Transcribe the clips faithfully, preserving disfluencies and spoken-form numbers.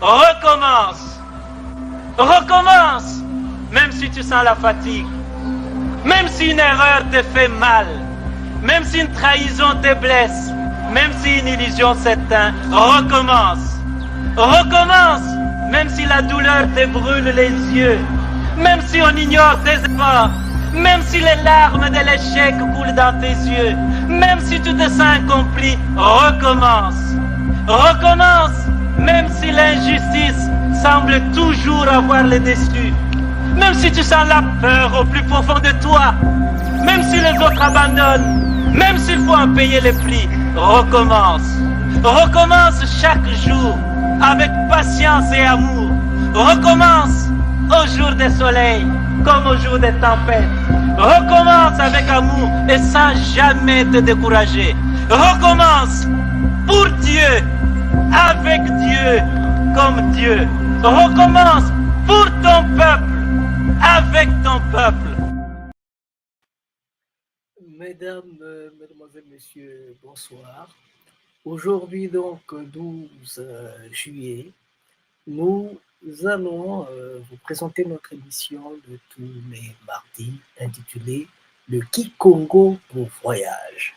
Recommence. Recommence. Même si tu sens la fatigue. Même si une erreur te fait mal. Même si une trahison te blesse. Même si une illusion s'éteint. Recommence. Recommence. Même si la douleur te brûle les yeux. Même si on ignore tes efforts. Même si les larmes de l'échec coulent dans tes yeux. Même si tu te sens incompris. Recommence. Recommence. Même si l'injustice semble toujours avoir le dessus. Même si tu sens la peur au plus profond de toi. Même si les autres abandonnent. Même s'il faut en payer le prix. Recommence. Recommence chaque jour avec patience et amour. Recommence au jour de soleil comme au jour de tempête. Recommence avec amour et sans jamais te décourager. Recommence pour Dieu, avec Dieu, comme Dieu. Recommence pour ton peuple, avec ton peuple. Mesdames, euh, Mesdemoiselles, Messieurs, bonsoir. Aujourd'hui, donc, douze, euh, juillet, nous allons, euh, vous présenter notre émission de tous les mardis intitulée Le Kikongo pour voyage.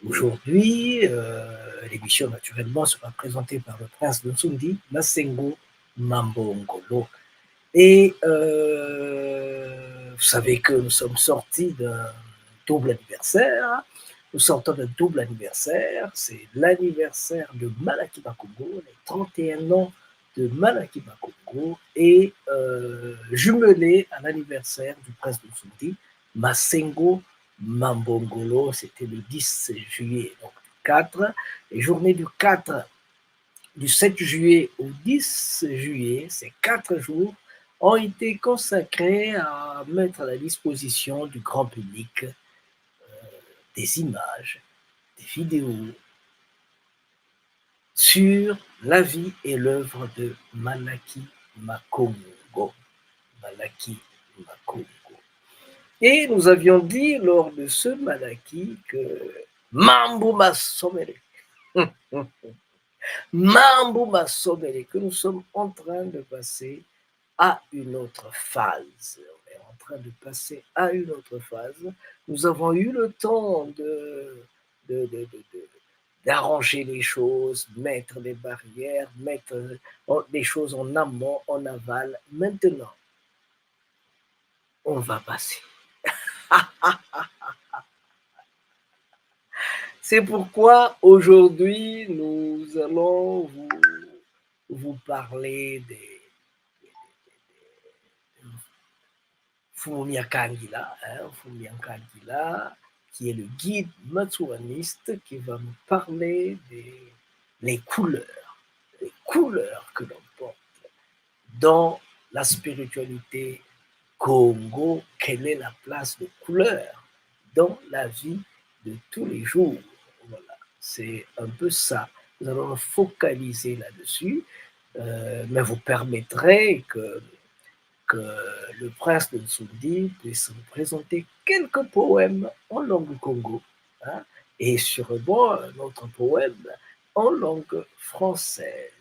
Aujourd'hui, euh, l'émission, naturellement, sera présentée par le prince de Nsundi, Masengo Mambongolo. Et, euh, vous savez que nous sommes sortis d'un double anniversaire. Nous sortons d'un double anniversaire. C'est l'anniversaire de Malaki Makongo, les trente et un ans de Malaki Makongo, et, euh, jumelé à l'anniversaire du prince de Nsundi, Masengo Mambongolo. C'était le dix juillet, donc quatre. Et journée du quatre, du sept juillet au dix juillet, ces quatre jours ont été consacrés à mettre à la disposition du grand public, euh, des images, des vidéos sur la vie et l'œuvre de Malaki Makongo. Malaki Makongo. Et nous avions dit lors de ce Malaki que mambu masomele. Mambu masomele, que nous sommes en train de passer à une autre phase. On est en train de passer à une autre phase. Nous avons eu le temps de, de, de, de, de, d'arranger les choses, mettre des barrières, mettre, euh, les choses en amont, en aval. Maintenant, on va passer. C'est pourquoi aujourd'hui, nous allons vous, vous parler des, Mfumu Miakangila, hein, Mfumu Miakangila, qui est le guide matsouaniste, qui va nous parler des les couleurs, les couleurs que l'on porte dans la spiritualité Kongo. Quelle est la place de couleur dans la vie de tous les jours? Voilà, c'est un peu ça. Nous allons nous focaliser là-dessus, euh, mais vous permettrez que, que le prince de Nsundi puisse vous présenter quelques poèmes en langue kongo, hein, et sûrement un autre poème en langue française.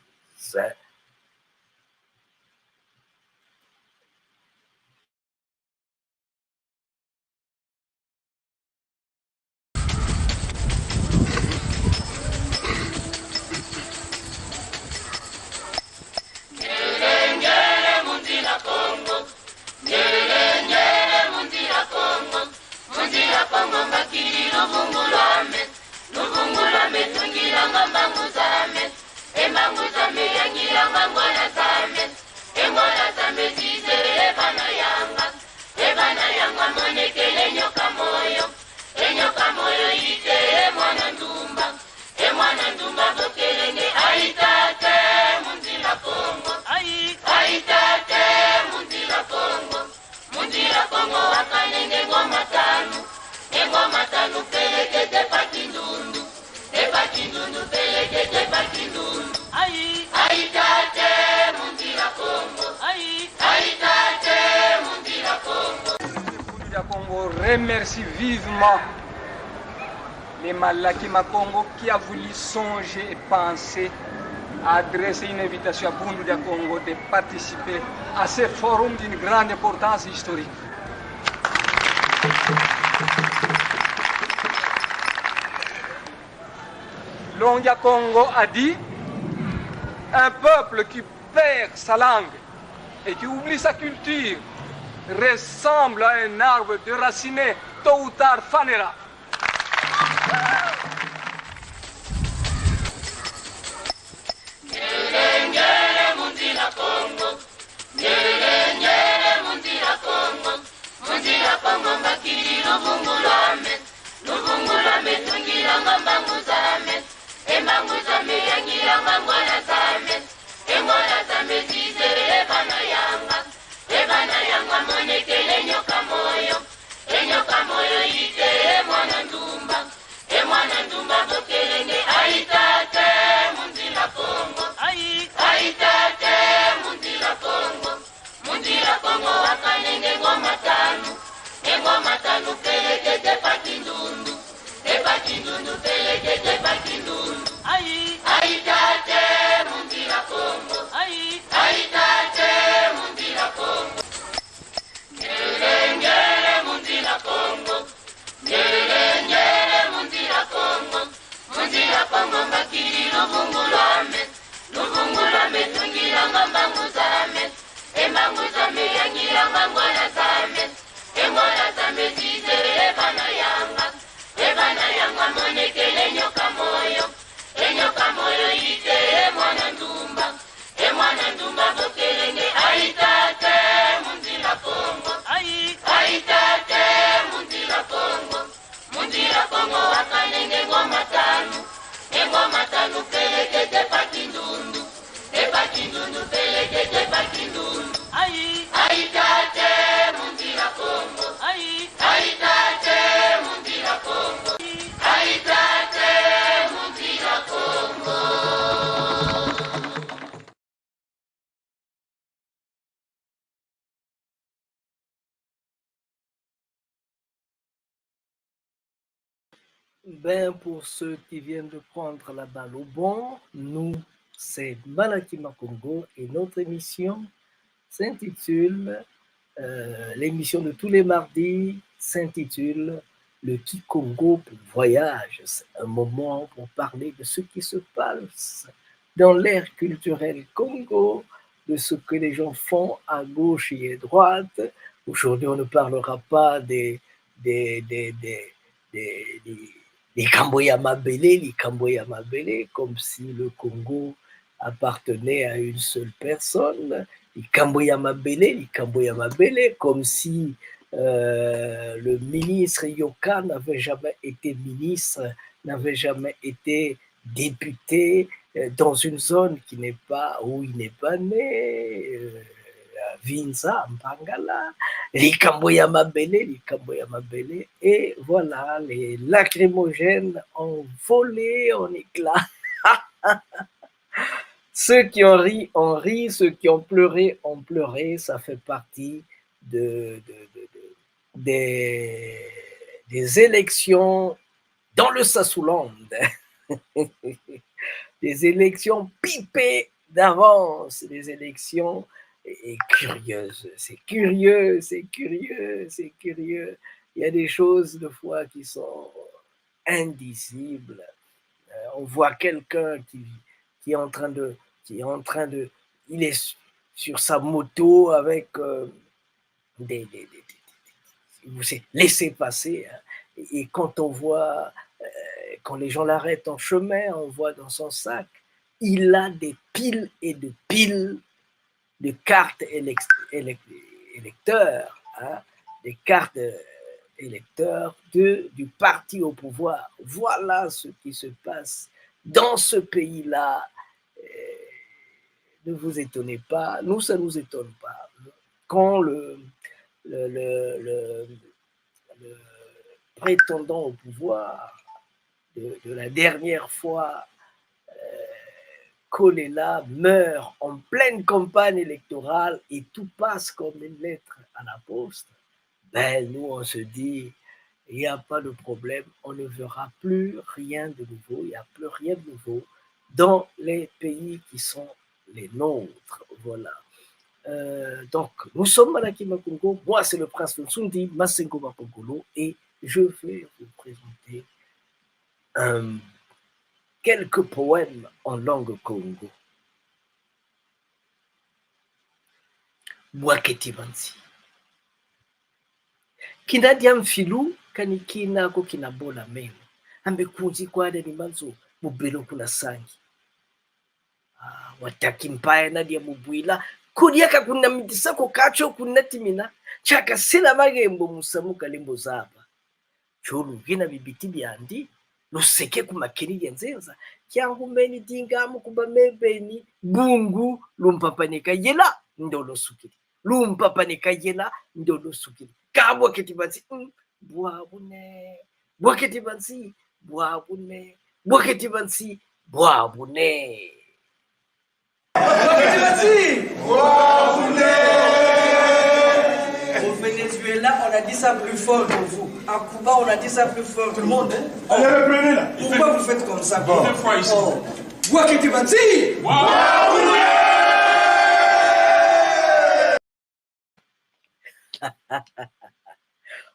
Ngiele, ngiele, mu nzila Kongo. Ngiele, ngiele, mu nzila Kongo. Mu nzila Kongo, mbakidi luvungu lwame. Luvungu lwame, tungilanga mbangu zame. E mbangu zame, yangilanga ngola zame. E ngola zame, zizele e vana yanga. E vana yanga, monekele nyoka moyo. E nyoka moyo, yitele mwana ndumba. E mwana ndumba, bokele nge: ayi tata, mu nzila Kongo. Ayi. Ayi tata, mu nzila Kongo. Mu nzila Kongo, wakane nge ngoma tanu. E ngoma tanu, pelekete pa Kindundu. E pa Kindundu, pelekete pa Kindundu. Ayi. Ayi tata, mu nzila Kongo. Ayi. Ayi tata, mu nzila Kongo. Le Kongo remercie vivement les Malaki Makongo qui a voulu songer et penser adresse une invitation à Bundu dia Kongo de participer à ce forum d'une grande importance historique. Longi a Kongo a dit, un peuple qui perd sa langue et qui oublie sa culture ressemble à un arbre déraciné, tôt ou tard fanera. Ngelele, ngelele, mu nzila Kongo. Ngelele, ngelele, mu nzila Kongo. Mu nzila Kongo, mbakidi luvungu lwame. Luvungu lwame tungilanga mbangu zame. E mbangu zame yangilanga ngwala zame. E ngwala zame zizele e vana yanga. E vana yanga monekele nyoka moyo. E nyoka moyo yitele mwana ndumba. E mwana ndumba bokelenge, ayi tate, mu nzila Kongo. Ayi. Ayi tate, mu nzila Kongo. Mu nzila Kongo wakanenge ngoma tanu. E ngoma tanu pelekete pa Kindundu. E pa Kindundu pelekete pa Kindundu. Ayi. Ayi tate, mu nzila Kongo. Ayi. Ayi tate, mu nzila Kongo. Ngelele, ngelele, mu nzila Kongo. Ngelele, ngelele, mu nzila Kongo. Mu nzila Kongo, mbakidi luvungu lwame. Luvungu lwame tungilanga mbangu zame. E mbangu zame yangilanga ngwala zame. E ngwala zame zizele e vana yanga. E vana yanga monekele nyoka moyo. E nyoka moyo yitele mwana ndumba. E mwana ndumba bokelenge, ayi tate, mu nzila Kongo. Ayi. Ayi tate, mu nzila Kongo. Mu nzila Kongo wakanenge ngoma tanu. E ngoma tanu pelekete pa Kindundu. E pa Kindundu pelekete pa Kindundu. Ayi. Ayi tate, mu nzila Kongo. Ayi. Ayi tate, mu nzila Kongo. Ayi tate, mu nzila Kongo. Ben, pour ceux qui viennent de prendre la balle au bond, nous, c'est Malaki Makongo et notre émission s'intitule, euh, l'émission de tous les mardis s'intitule Le Kikongo pour voyage. C'est un moment pour parler de ce qui se passe dans l'ère culturelle Kongo, de ce que les gens font à gauche et à droite. Aujourd'hui, on ne parlera pas des, des, des, des, des, des, likambo ya mabele, likambo ya mabele, comme si le Congo appartenait à une seule personne. Likambo ya mabele, likambo ya mabele, comme si, euh, le ministre Yoka n'avait jamais été ministre, n'avait jamais été député, euh, dans une zone qui n'est pas, où il n'est pas né, euh, à Vinza, Mpangala. Likambo ya mabele, likambo ya mabele. Et voilà, les lacrymogènes ont volé en éclats. Ceux qui ont ri ont ri, ceux qui ont pleuré ont pleuré. Ça fait partie de, de, de, de, des, des élections dans le Sasouland. Des élections pipées d'avance, des élections, et, et curieuses. C'est curieux, c'est curieux, c'est curieux. Il y a des choses, de fois, qui sont indicibles. Euh, on voit quelqu'un qui, qui est en train de, qui est en train de, il est su-, sur sa moto avec, euh, des, des, des, des, des, vous savez, laissez passer, hein. Et, et quand on voit, euh, quand les gens l'arrêtent en chemin, on voit dans son sac, il a des piles et des piles de cartes élec-, élec-, électeurs, hein, des cartes, euh, électeurs de, du parti au pouvoir. Voilà ce qui se passe dans ce pays-là. Euh, ne vous étonnez pas, nous, ça nous étonne pas. Quand le, le, le, le, le prétendant au pouvoir de, de la dernière fois, euh, Kolela meurt en pleine campagne électorale et tout passe comme une lettre à la poste, ben, nous, on se dit, il n'y a pas de problème, on ne verra plus rien de nouveau, il n'y a plus rien de nouveau dans les pays qui sont les nôtres. Voilà. Euh, donc, nous sommes Malaki Makungo. Moi, c'est le prince Nsundi, Masengo Makongolo, et je vais vous présenter, euh, quelques poèmes en langue kongo. Bwaketi bansi. Kina dia mfilu, kani kina ko kina bola meno. Ambe kunzi kwa dia ni manzo, mubelo kuna sangi. Ah, wataki mpaya na dia mubwila. Kudia ka kuna mitisa ko kacho kuna timina. Chaka sila magembo musamu kalembo zaba. Cholu gina bibiti biandi, luseke ku makeni dia nzenza, kiangu meni dinga mu kuba mebeni, bungu, lumpapane kayela, ndolo sukidi. Lumpapane kayela, ndolo sukidi. Ka bwaketi bansi, mm, bwabune. Bwaketi bansi, bwabune. Bwaketi bansi, bwabune. Au Venezuela, on a dit ça plus fort que vous. À Cuba, on a dit ça plus fort que vous. Tout le monde, hein ? Allez, reprenez là. Pourquoi vous faites comme ça ? Bon. Deuxième fois ici. Oh. Bwaketi bansi.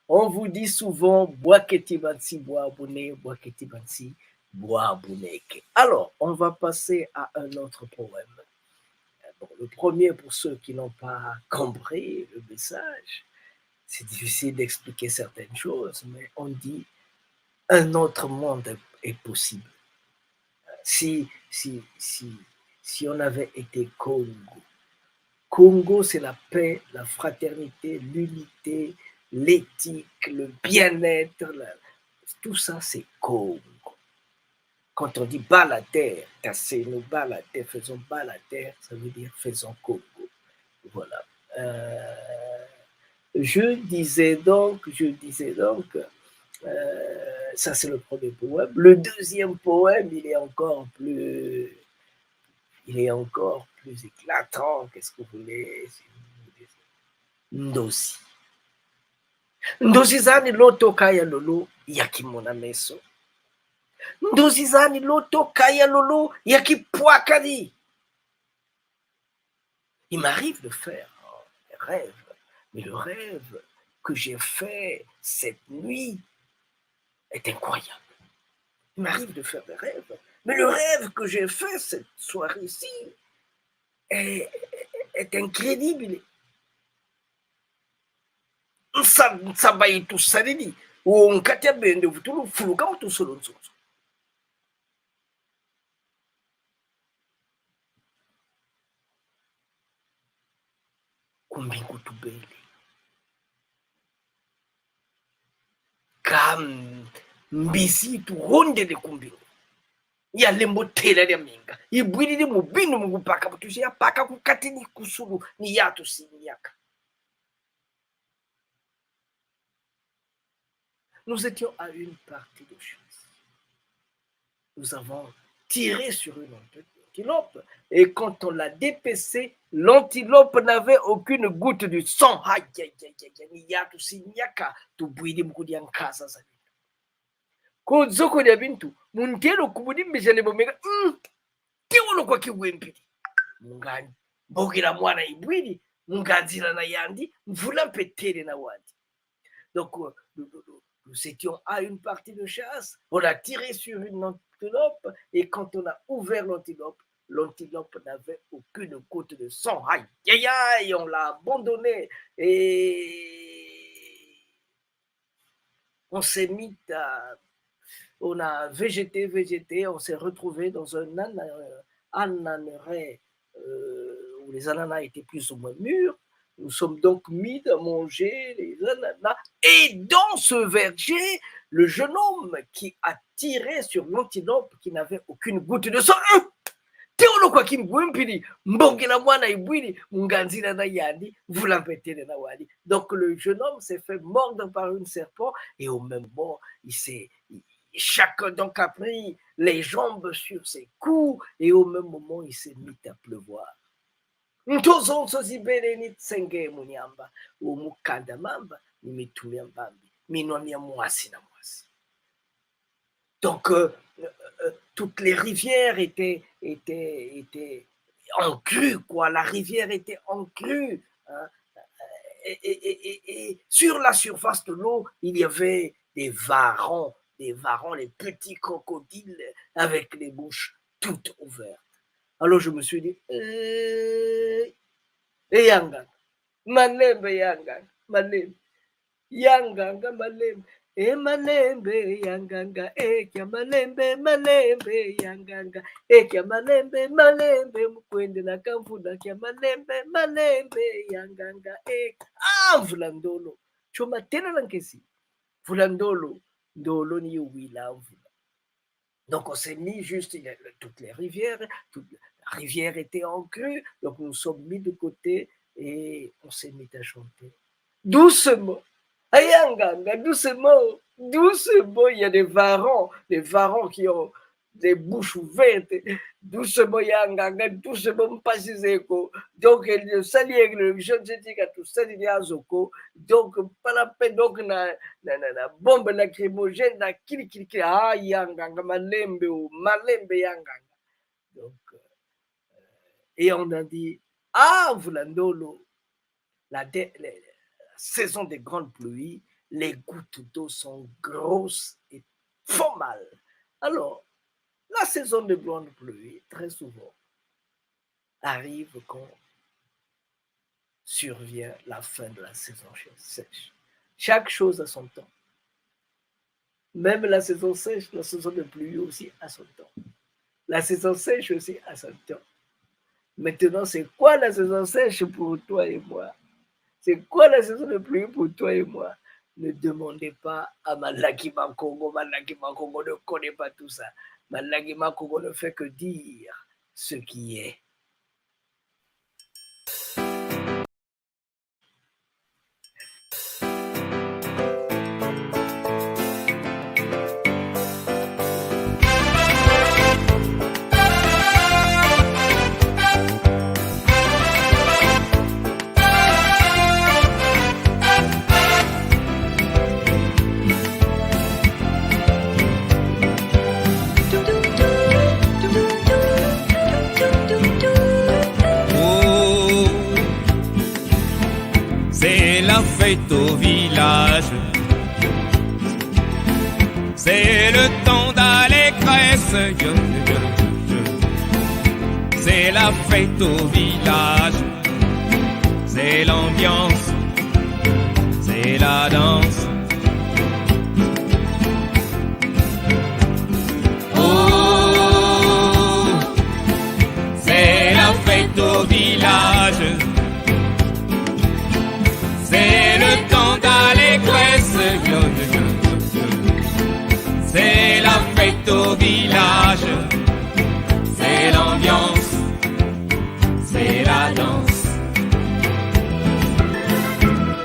On vous dit souvent, bwaketi bansi bwabune, bwaketi bansi bwabuneke. Alors, on va passer à un autre poème. Bon, le premier, pour ceux qui n'ont pas compris le message, c'est difficile d'expliquer certaines choses, mais on dit un autre monde est, est possible. Si, si, si, si on avait été Kongo, Kongo, c'est la paix, la fraternité, l'unité, l'éthique, le bien-être, la, tout ça, c'est Kongo. Quand on dit bala terre, tassez-nous bala terre, faisons bala terre, ça veut dire faisons Kongo. Voilà. Euh, je disais donc, je disais donc, euh, ça c'est le premier poème. Le deuxième poème, il est encore plus, il est encore plus éclatant. Qu'est-ce que vous voulez, si vous voulez ? Ndozi. Ndozi zani loto kaya lolo ya kimona meso. Ndozi zani loto kaya lolo ya kipwakadi. Il m'arrive de faire des rêves, mais le rêve que j'ai fait cette nuit est incroyable. Il m'arrive de faire des rêves, mais le rêve que j'ai fait cette soirée-ci est, est incroyable. Nsa-, nsaba yi tusadidi, o nkati ya bende vutulu fuluka mu tusolo nsonso. Ku mbingu tubele. Ka m-, mbizi tuhondele ku mbingu. Ya lembo tela dia minga. Ibwididi mu binu mu kubaka, bu tuzi ya baka ku kati ni ku zulu, ni ya tusiniaka. Nous étions à une partie de chance. Nous avons tiré sur une antilope et quand on l'a dépecée, l'antilope n'avait aucune goutte de sang. Aïe, aïe, aïe, aïe, aïe, ni ya tusiniaka, tubwidi mu kudia nkaza za bintu. Ku zoko dia bintu, mu ntelo kubudi mbizele bomeka, mm, tiolo kwa kiwempidi. Mu nganzi, mbongela mwana ibwidi, mu nganzila na yandi, mvula mpe tele na wandi. Donc, euh, nous, nous, nous, nous étions à une partie de chasse, on a tiré sur une antilope, et quand on a ouvert l'antilope, l'antilope n'avait aucune goutte de sang. Aïe, aïe, aïe, on l'a abandonnée, et on s'est mis à, on a végété, végété, on s'est retrouvé dans un âne-, euh, ânerie, euh, où les ananas étaient plus ou moins mûrs. Nous sommes donc mis à manger les ananas. Et dans ce verger, le jeune homme qui a tiré sur l'antilope qui n'avait aucune goutte de sang, euh, tiolo kwa kimwempidi, mbongela mwana ibwidi, mu nganzila na yandi, mvula mpe tele na wandi. Donc le jeune homme s'est fait mordre par une serpent et au même moment, il s'est, il, chacun donc a pris les jambes sur ses coups et au même moment, il s'est mis à pleuvoir. Nto zonso zibele ni tsenge mu nyamba, o mu kanda mamba, ni mitu mia mbambi, minwa mia mwasi na mwasi. Donc, euh, euh, euh, toutes les rivières étaient, étaient, étaient en crue, quoi. La rivière était en crue, hein. Et, et, et, et, et sur la surface de l'eau, il y avait des varans, des varans, les petits crocodiles avec les bouches toutes ouvertes. Alors je me suis dit, eh, eh, ya nganga, malembe ya nganga, malembe. Ya nganga malembe. Eh, malembe ya nganga, eh, kia malembe, malembe ya nganga, eh, kia malembe, malembe, mu kwendela ka mvula, kia malembe, malembe ya nganga, eh. Ah, mvula ndolo. Tio matela na nkesi. Mvula ndolo, ndolo ni wila mvula. Donc on s'est mis juste, il y a le, toutes les rivières, toute la rivière était en crue, donc nous nous sommes mis de côté et on s'est mis à chanter. Doucement. Ah ya nganga, doucement, doucement, il y a des varans, des varans qui ont des bouches ouvertes. Doucement, ya nganga, doucement, mpasi zeko. Donc, le sali, le jeune, je dis que tout ça, il y a zoko. Donc, pas la peine, donc, na, na, na, na bombe lacrymogène, na kili, kili, kili. Ah, ya nganga, malembe, oh, malembe, ya nganga. Donc, euh, et on a dit, ah, mvula ndolo, la, dé-, la saison des grandes pluies, les gouttes d'eau sont grosses et font mal. Alors, la saison des grandes pluies, très souvent, arrive quand survient la fin de la saison sèche. Chaque chose a son temps. Même la saison sèche, la saison de pluie aussi a son temps. La saison sèche aussi a son temps. Maintenant, c'est quoi la saison sèche pour toi et moi ? C'est quoi la saison de pluie pour toi et moi ? Ne demandez pas à Malaki Makongo. Malaki Makongo ne connaît pas tout ça. Malaki Makongo ne fait que dire ce qui est. Oh, c'est la fête au village. C'est le temps d'allégresse. C'est la fête au village. C'est l'ambiance. C'est la danse. Oh, c'est la fête au village. C'est le temps d'allégresse. C'est la fête au village. C'est l'ambiance. C'est la danse.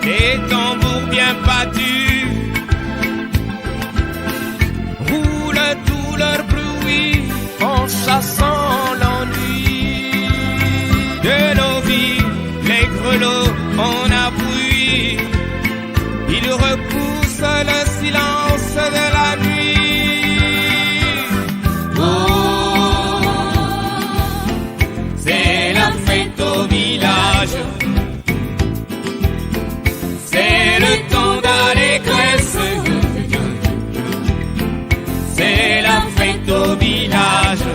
Des tambours bien battus roulent tout leur bruit en chassant l'ennui. De nos vies, les grelots en appui, ils repoussent le silence de la nuit. Oh, c'est la fête au village. C'est le temps d'allégresse. C'est la fête au village.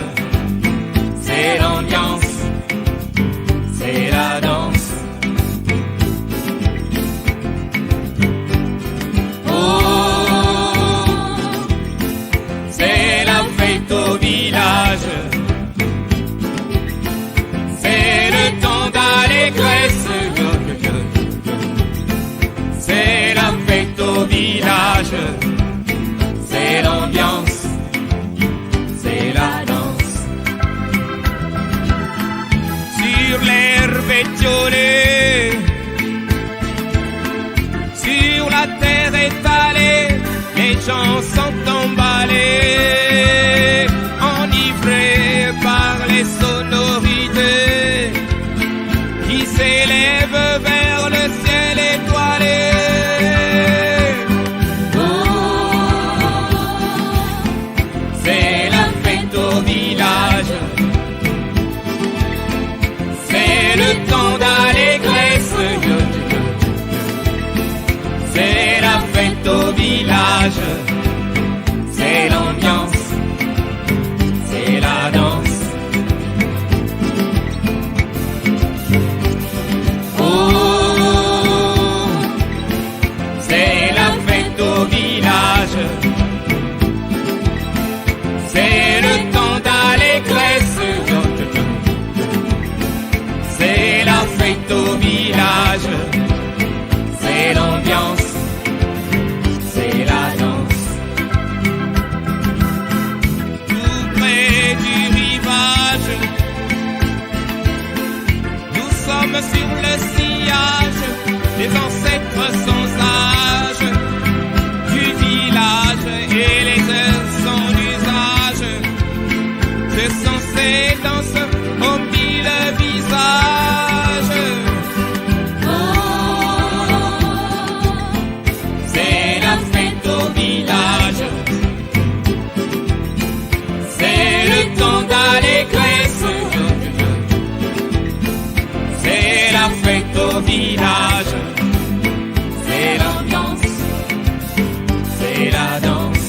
C'est l'ambiance. C'est la danse. Oh, c'est la fête au village. C'est le temps d'allégresse. C'est la fête au village. C'est l'ambiance. C'est la danse. Sur l'herbe étiolée, sur la terre étalée, les gens sont emballés, enivrés par les sonorités qui s'élèvent vers le ciel étoilé. Oh, village, c'est l'ambiance, c'est la danse. Oh, c'est la fête au village. C'est le temps d'allégresse. C'est la fête au village. C'est l'ambiance. C'est la danse. Tout près du rivage, nous sommes sur le sillage des ancêtres sans âge du village et les heures sans usage se sont ces danses aux mille visages. Oh, c'est la fête au village. C'est le temps d'allégresse. C'est la fête au village. C'est l'ambiance. C'est la danse.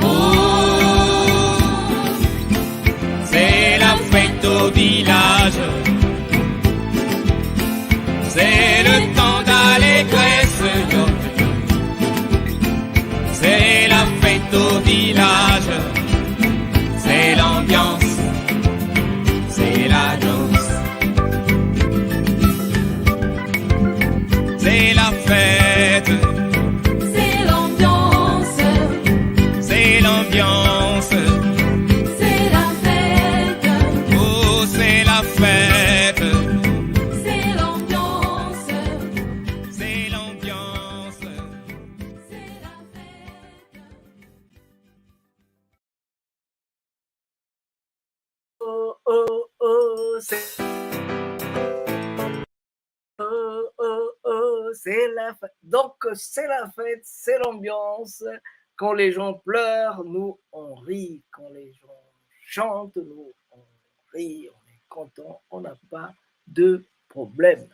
Oh, c'est la fête au village. C'est le temps d'allégresse. C'est la fête au village. C'est l'ambiance. C'est la danse. C'est la fête. C'est l'ambiance. C'est l'ambiance. C'est la fête. Oh, c'est la fête. C'est l'ambiance. C'est l'ambiance. C'est la fête. Oh, oh, oh, c'est, oh, oh, oh, c'est la fête. Donc, c'est la fête, c'est l'ambiance. Quand les gens pleurent, nous, on rit. Quand les gens chantent, nous, on rit. On est content, on n'a pas de problème.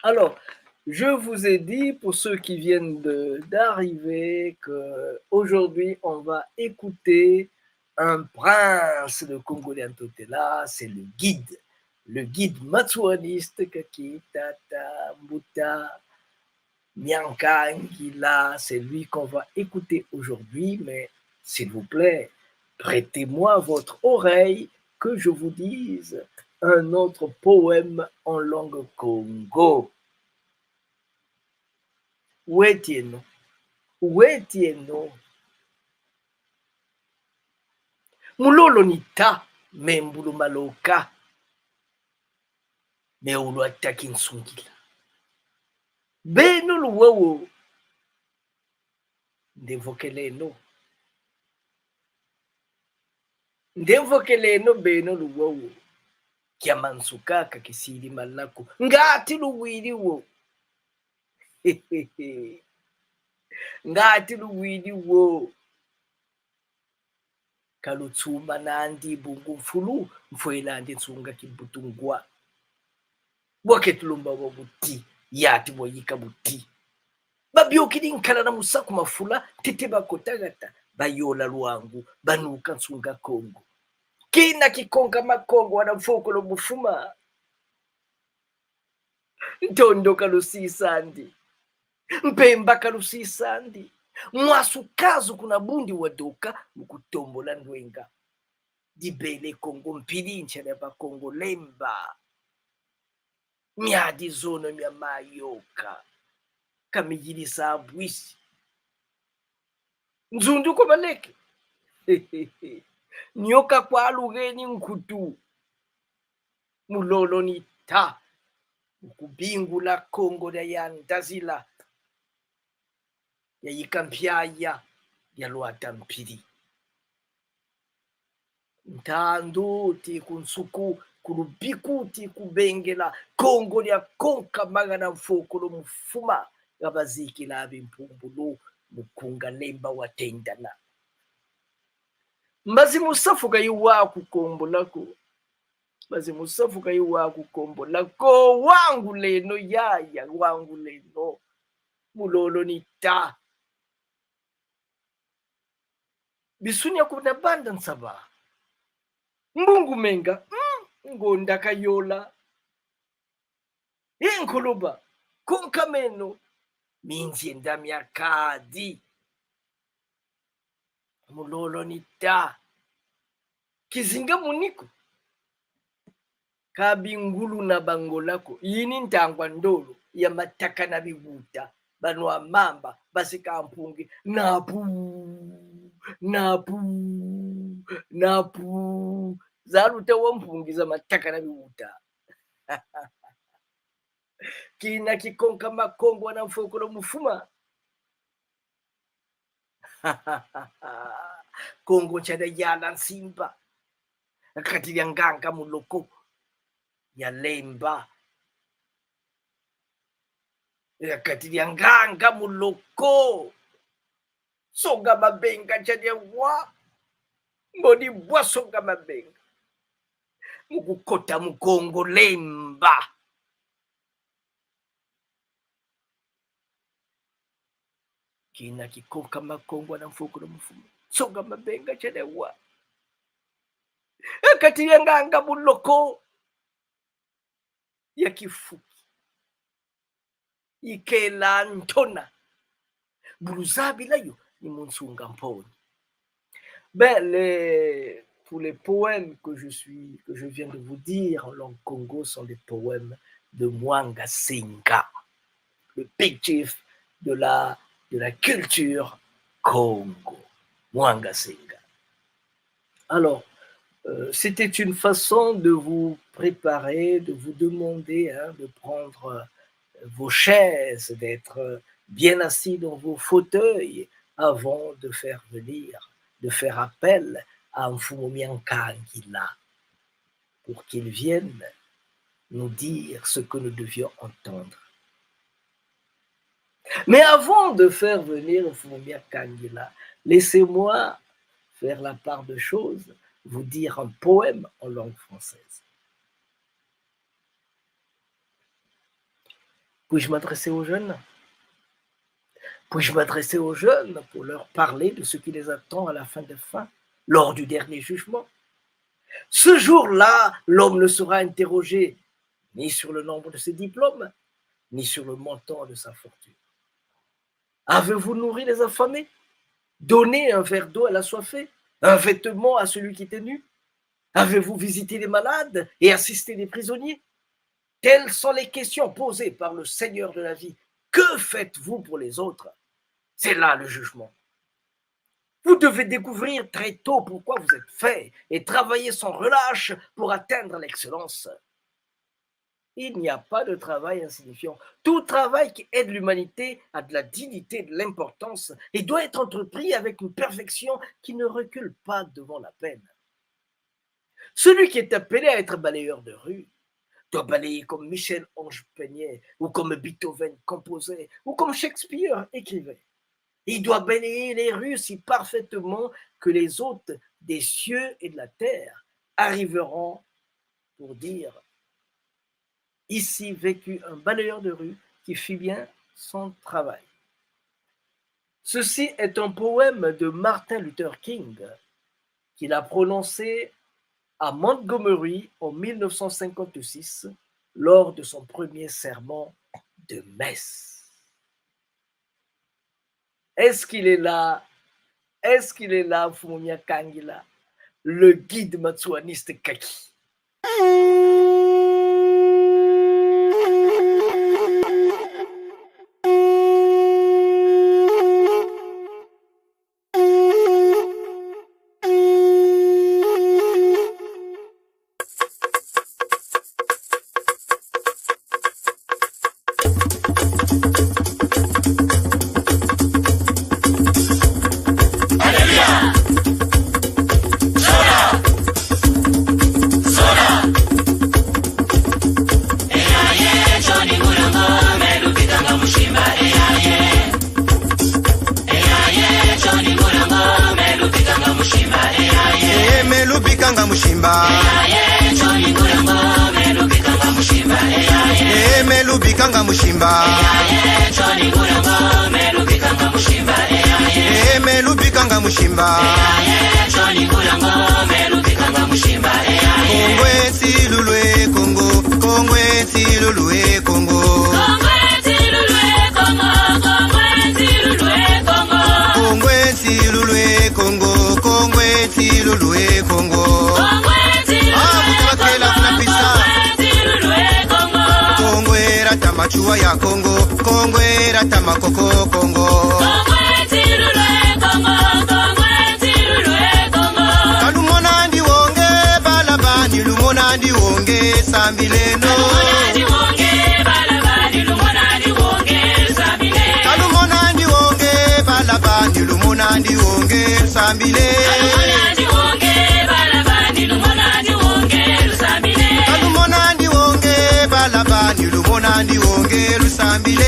Alors, je vous ai dit, pour ceux qui viennent de, d'arriver, que aujourd'hui, on va écouter un prince de Kongo dia Ntotela, c'est le guide. Le guide matsouaniste, kaki tata Mbuta Miankangila, c'est lui qu'on va écouter aujourd'hui, mais s'il vous plaît, prêtez-moi votre oreille que je vous dise un autre poème en langue kongo. Wetieno, wetieno. Mu lolo ni ta, me mbulu maloka. Me ulwata kinsungila. Beno luwau. Ndemvokeleno. Ndemvokeleno beno luwau. Kia mansuka ka kisidi malaku. Ngati luwidi wo. Ngati luwidi wo. Ka lutsuma nandi bungu mfulu, mfwela andi nsunga kibutu ngwa. Bwa ke tulomba bwa buti, yati bwa yika buti. Babiokidi nkala na musaku mafula, ntete bakota gata, bayola lwangu, banuka nsunga Kongo. Kina kikonka makongo wana mfokolo mufuma. Ntondo ka lusisa ndi. Mpemba ka lusisa ndi. Mwasu kazu kuna bundi wadoka mu kutombola ndwenga. Dibele Kongo mpidi ncha dia Bakongo lemba. Miadi zono mia mayoka. Ka miyidisa bwisi. Nzundu kwa baleke. Nyoka kwa lugeni nkutu. Mu lolo ni ta. Mu kubingula Kongo dia ya ndazila. Ya yika mpiaya, ya lwata mpidi. Ntandu ti ku nsuku, ku lubiku ti ku bengela, Kongo dia konka magana mfokolo mufuma, ga bazikila bimpumbulu, mukunga lemba watendana. Mbazi musafu ka iwa kukombola ko. Mazi mu safuka i wa kukombola ko: wanguleno, yaya, wanguleno. Mu lolo ni ta. Bisuni ya kuna banda nsaba. Mbungu Menga, mm, ngonda kayola. E nkoloba, konkameno, minzienda mia kadi. Mu lolo ni ta. Kizinga muniku. Ka bingulu na bangola ko. Yini ntangwa ndolo ya mataka na biwuta. Banwa mamba, basika mpungi. Napu, napu, napu. Za luta wa mpungi za mataka na biwuta. Kina kikonka makongo na mfokolo mufuma. Kongo ntia dia yala nsimba. Kati dia nganga muloko ya lemba. Kati dia nganga muloko. Songa mabenga ntia dia wa. Mbodi bwa songa mabenga. Mu kukota mu Kongo lemba. Kina kikonka makongo na mfokolo mufuma. Songa mabenga ntia dia wa. E kati dia nganga muloko ya kifuki. Ikela ntona. Bu luzabila yo ni mu nsunga mponi. Ben, les, pour les poèmes que je suis, que je viens de vous dire en langue kongo sont des poèmes de Mwanga Senga, le big chief de la, de la culture kongo. Mwanga Senga. Alors, euh, c'était une façon de vous préparer, de vous demander, hein, de prendre, euh, vos chaises, d'être, euh, bien assis dans vos fauteuils avant de faire venir, de faire appel à Mfumu Miankangila pour qu'il vienne nous dire ce que nous devions entendre. Mais avant de faire venir Mfumu Miankangila, laissez-moi faire la part de choses, vous dire un poème en langue française. Puis-je m'adresser aux jeunes ? Puis-je m'adresser aux jeunes pour leur parler de ce qui les attend à la fin des fins, lors du dernier jugement ? Ce jour-là, l'homme ne sera interrogé ni sur le nombre de ses diplômes, ni sur le montant de sa fortune. Avez-vous nourri les affamés ? Donné un verre d'eau à l'assoiffé ? Un vêtement à celui qui était nu ? Avez-vous visité les malades et assisté les prisonniers ? Telles sont les questions posées par le Seigneur de la vie. Que faites-vous pour les autres ? C'est là le jugement. Vous devez découvrir très tôt pourquoi vous êtes fait et travailler sans relâche pour atteindre l'excellence. Il n'y a pas de travail insignifiant. Tout travail qui aide l'humanité a de la dignité, de l'importance et doit être entrepris avec une perfection qui ne recule pas devant la peine. Celui qui est appelé à être balayeur de rue doit balayer comme Michel-Ange peignait, ou comme Beethoven composait, ou comme Shakespeare écrivait. Il doit balayer les rues si parfaitement que les hôtes des cieux et de la terre arriveront pour dire : ici vécut un balayeur de rue qui fit bien son travail. Ceci est un poème de Martin Luther King qu'il a prononcé à Montgomery en mille neuf cent cinquante-six lors de son premier sermon de messe. Est-ce qu'il est là ? Est-ce qu'il est là, Mfumu Miankangila, le guide matsouaniste kaki ? Eh, me lubikanga mushimba. Bikanga mushimba. Eh, me lubikanga mushimba. Kongo e nsilulu e Kongo, Kongo e nsilulu e Kongo. Kongo e nsilulu e Kongo, Kongo e nsilulu e Kongo. Ah, mbuta Bakela kuna pisa. Kongo e rata matsua ya Kongo, Kongo e rata makoko Kongo. Ka lumona ndiwonge, bala bani, lumona ndiwonge, sambileno. Ka lumona ndiwonge, bala bani, lumona ndiwonge, sambile. Ka lumona ndiwonge, bala bani, lumona ndiwonge, lusambile.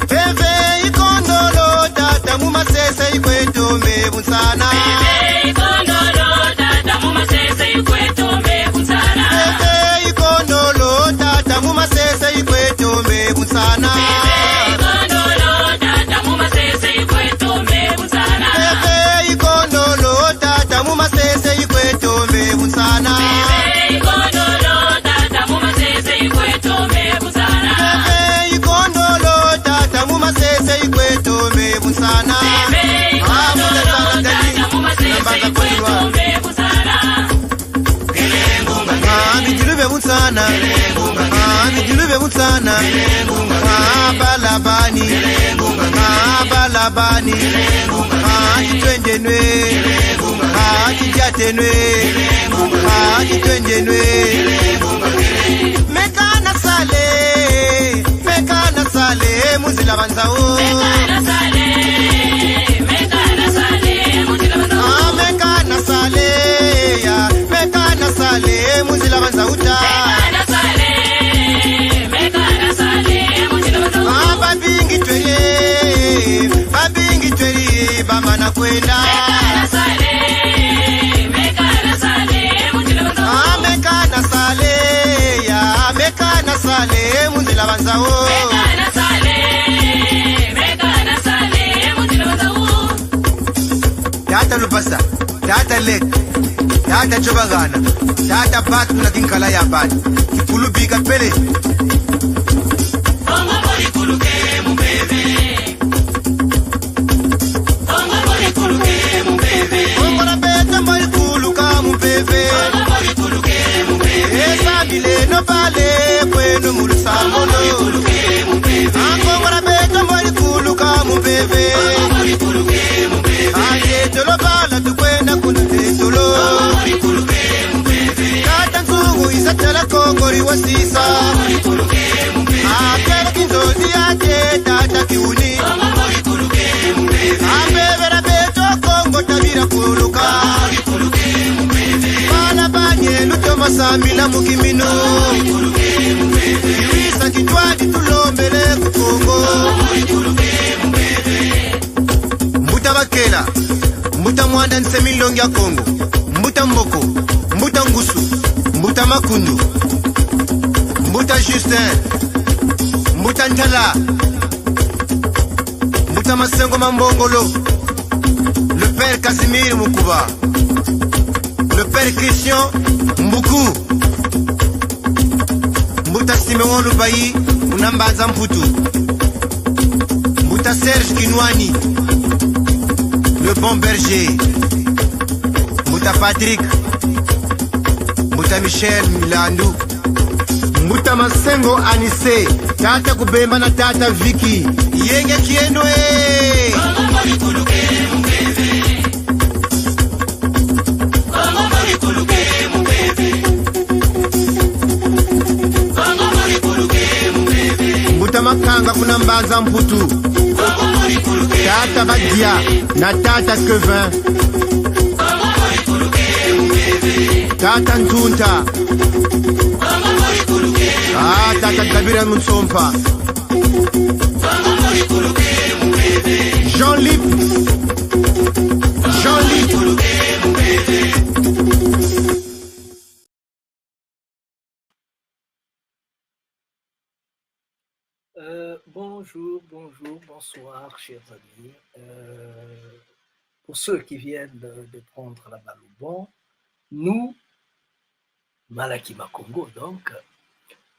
Mpeve ikondolo, tata mu masese ikweto mbe bunsana. Mpeve ikondolo, tata mu masese ikweto mbe bunsana. Mpeve ikondolo, tata mu masese ikweto mbe bunsana. Mpeve ikondolo, tata mu masese ikweto mbe bunsana. Mpeve ikondolo, tata mu masese ikweto mbe bunsana. Mpeve ikondolo, tata mu masese ikweto mbe bunsana. Mpeve ikondolo, tata mu masese ikweto mbe bunsana. Mpeve ikondolo, tata mu masese ikweto mbe bunsana. Ah, bidilu bia bunsana. Ah, bidilu bia bunsana. Ah, bala bani. Ah, bala bani. Ah, kitwende nwe. Ah, kidiate nwe. Ah, kitwende nwe. Meka na sale. Meka na sale, mu nzila banza o. Meka na sale, meka na sale, mu nzila banza o. Ah, meka na sale, ya, meka na sale, mu nzila banza uta. Meka na sale, meka na sale, mu nzila banza o. Ah, babingi tweri, babingi tweri, bamana kwenda. Meka na sale, meka na sale, mu nzila banza o. Ah, meka na sale, ya, meka na sale, mu nzila banza o. Meka na sale, meka na sale, mu nzila banza o. Tata Lubasa, tata Lek, tata Jobagana, tata Batu na kinkala ya Batu. Kikulu bika pele. Kongo mori kuluke mu mpeve. Kongo mori kuluke mu mpeve. Kongo dia beto mori kuluka mu mpeve. Kongo mori kuluke mu mpeve. E sambileno bala kweno mu lusambulu. Kongo mori kuluke mu mpeve. Ah, Kongo dia beto mori kuluka mu mpeve. Kongo mori kuluke mu mpeve. Ah, tetolo bala tukwenda kuna tetolo. Kongo mori kuluke mu mpeve. Tata Nzungu isa tala Kongo diwasisa. Kongo mori kuluke mu mpeve. Ah, kele kinzonzi ya te, tata Kiuni. Kongo mori kuluke mu mpeve. Ah, mpeve dia beto Kongo tabila kuluka. Bala bani e lutoma sambila mu kiminu. Kiwisa kitwadi tulombele ku Kongo. Mbuta Bakela, Mbuta Muanda Nsemi, Nlongi a Kongo, Mbuta Mboko, Mbuta Ngusu, Mbuta Makundu, Mbuta Justin, Mbuta Ntala, Mbuta Masengo Mambongolo, le père Casimir Mukuba, le père Christian Mbuku, Mbuta Simeon Lubayi, kuna Mbanza Mputu, Mbuta Serge Kinwani, le bon berger, Mbuta Patrick, Mbuta Michel Milandu, Mbuta Masengo Anise, tata Kubemba na tata Vicky. Yenge kieno e. Mbuta Makanga kuna Mbanza Mputu. Tata Badia na tata Kevin. Tata Ntunta. Ah, tata Gabriel Mutsompa. Jean-Lip. Euh, bonjour, bonjour, bonsoir, chers amis. Euh, pour ceux qui viennent de, de prendre la balle au bond, nous, Malaki Makongo, donc,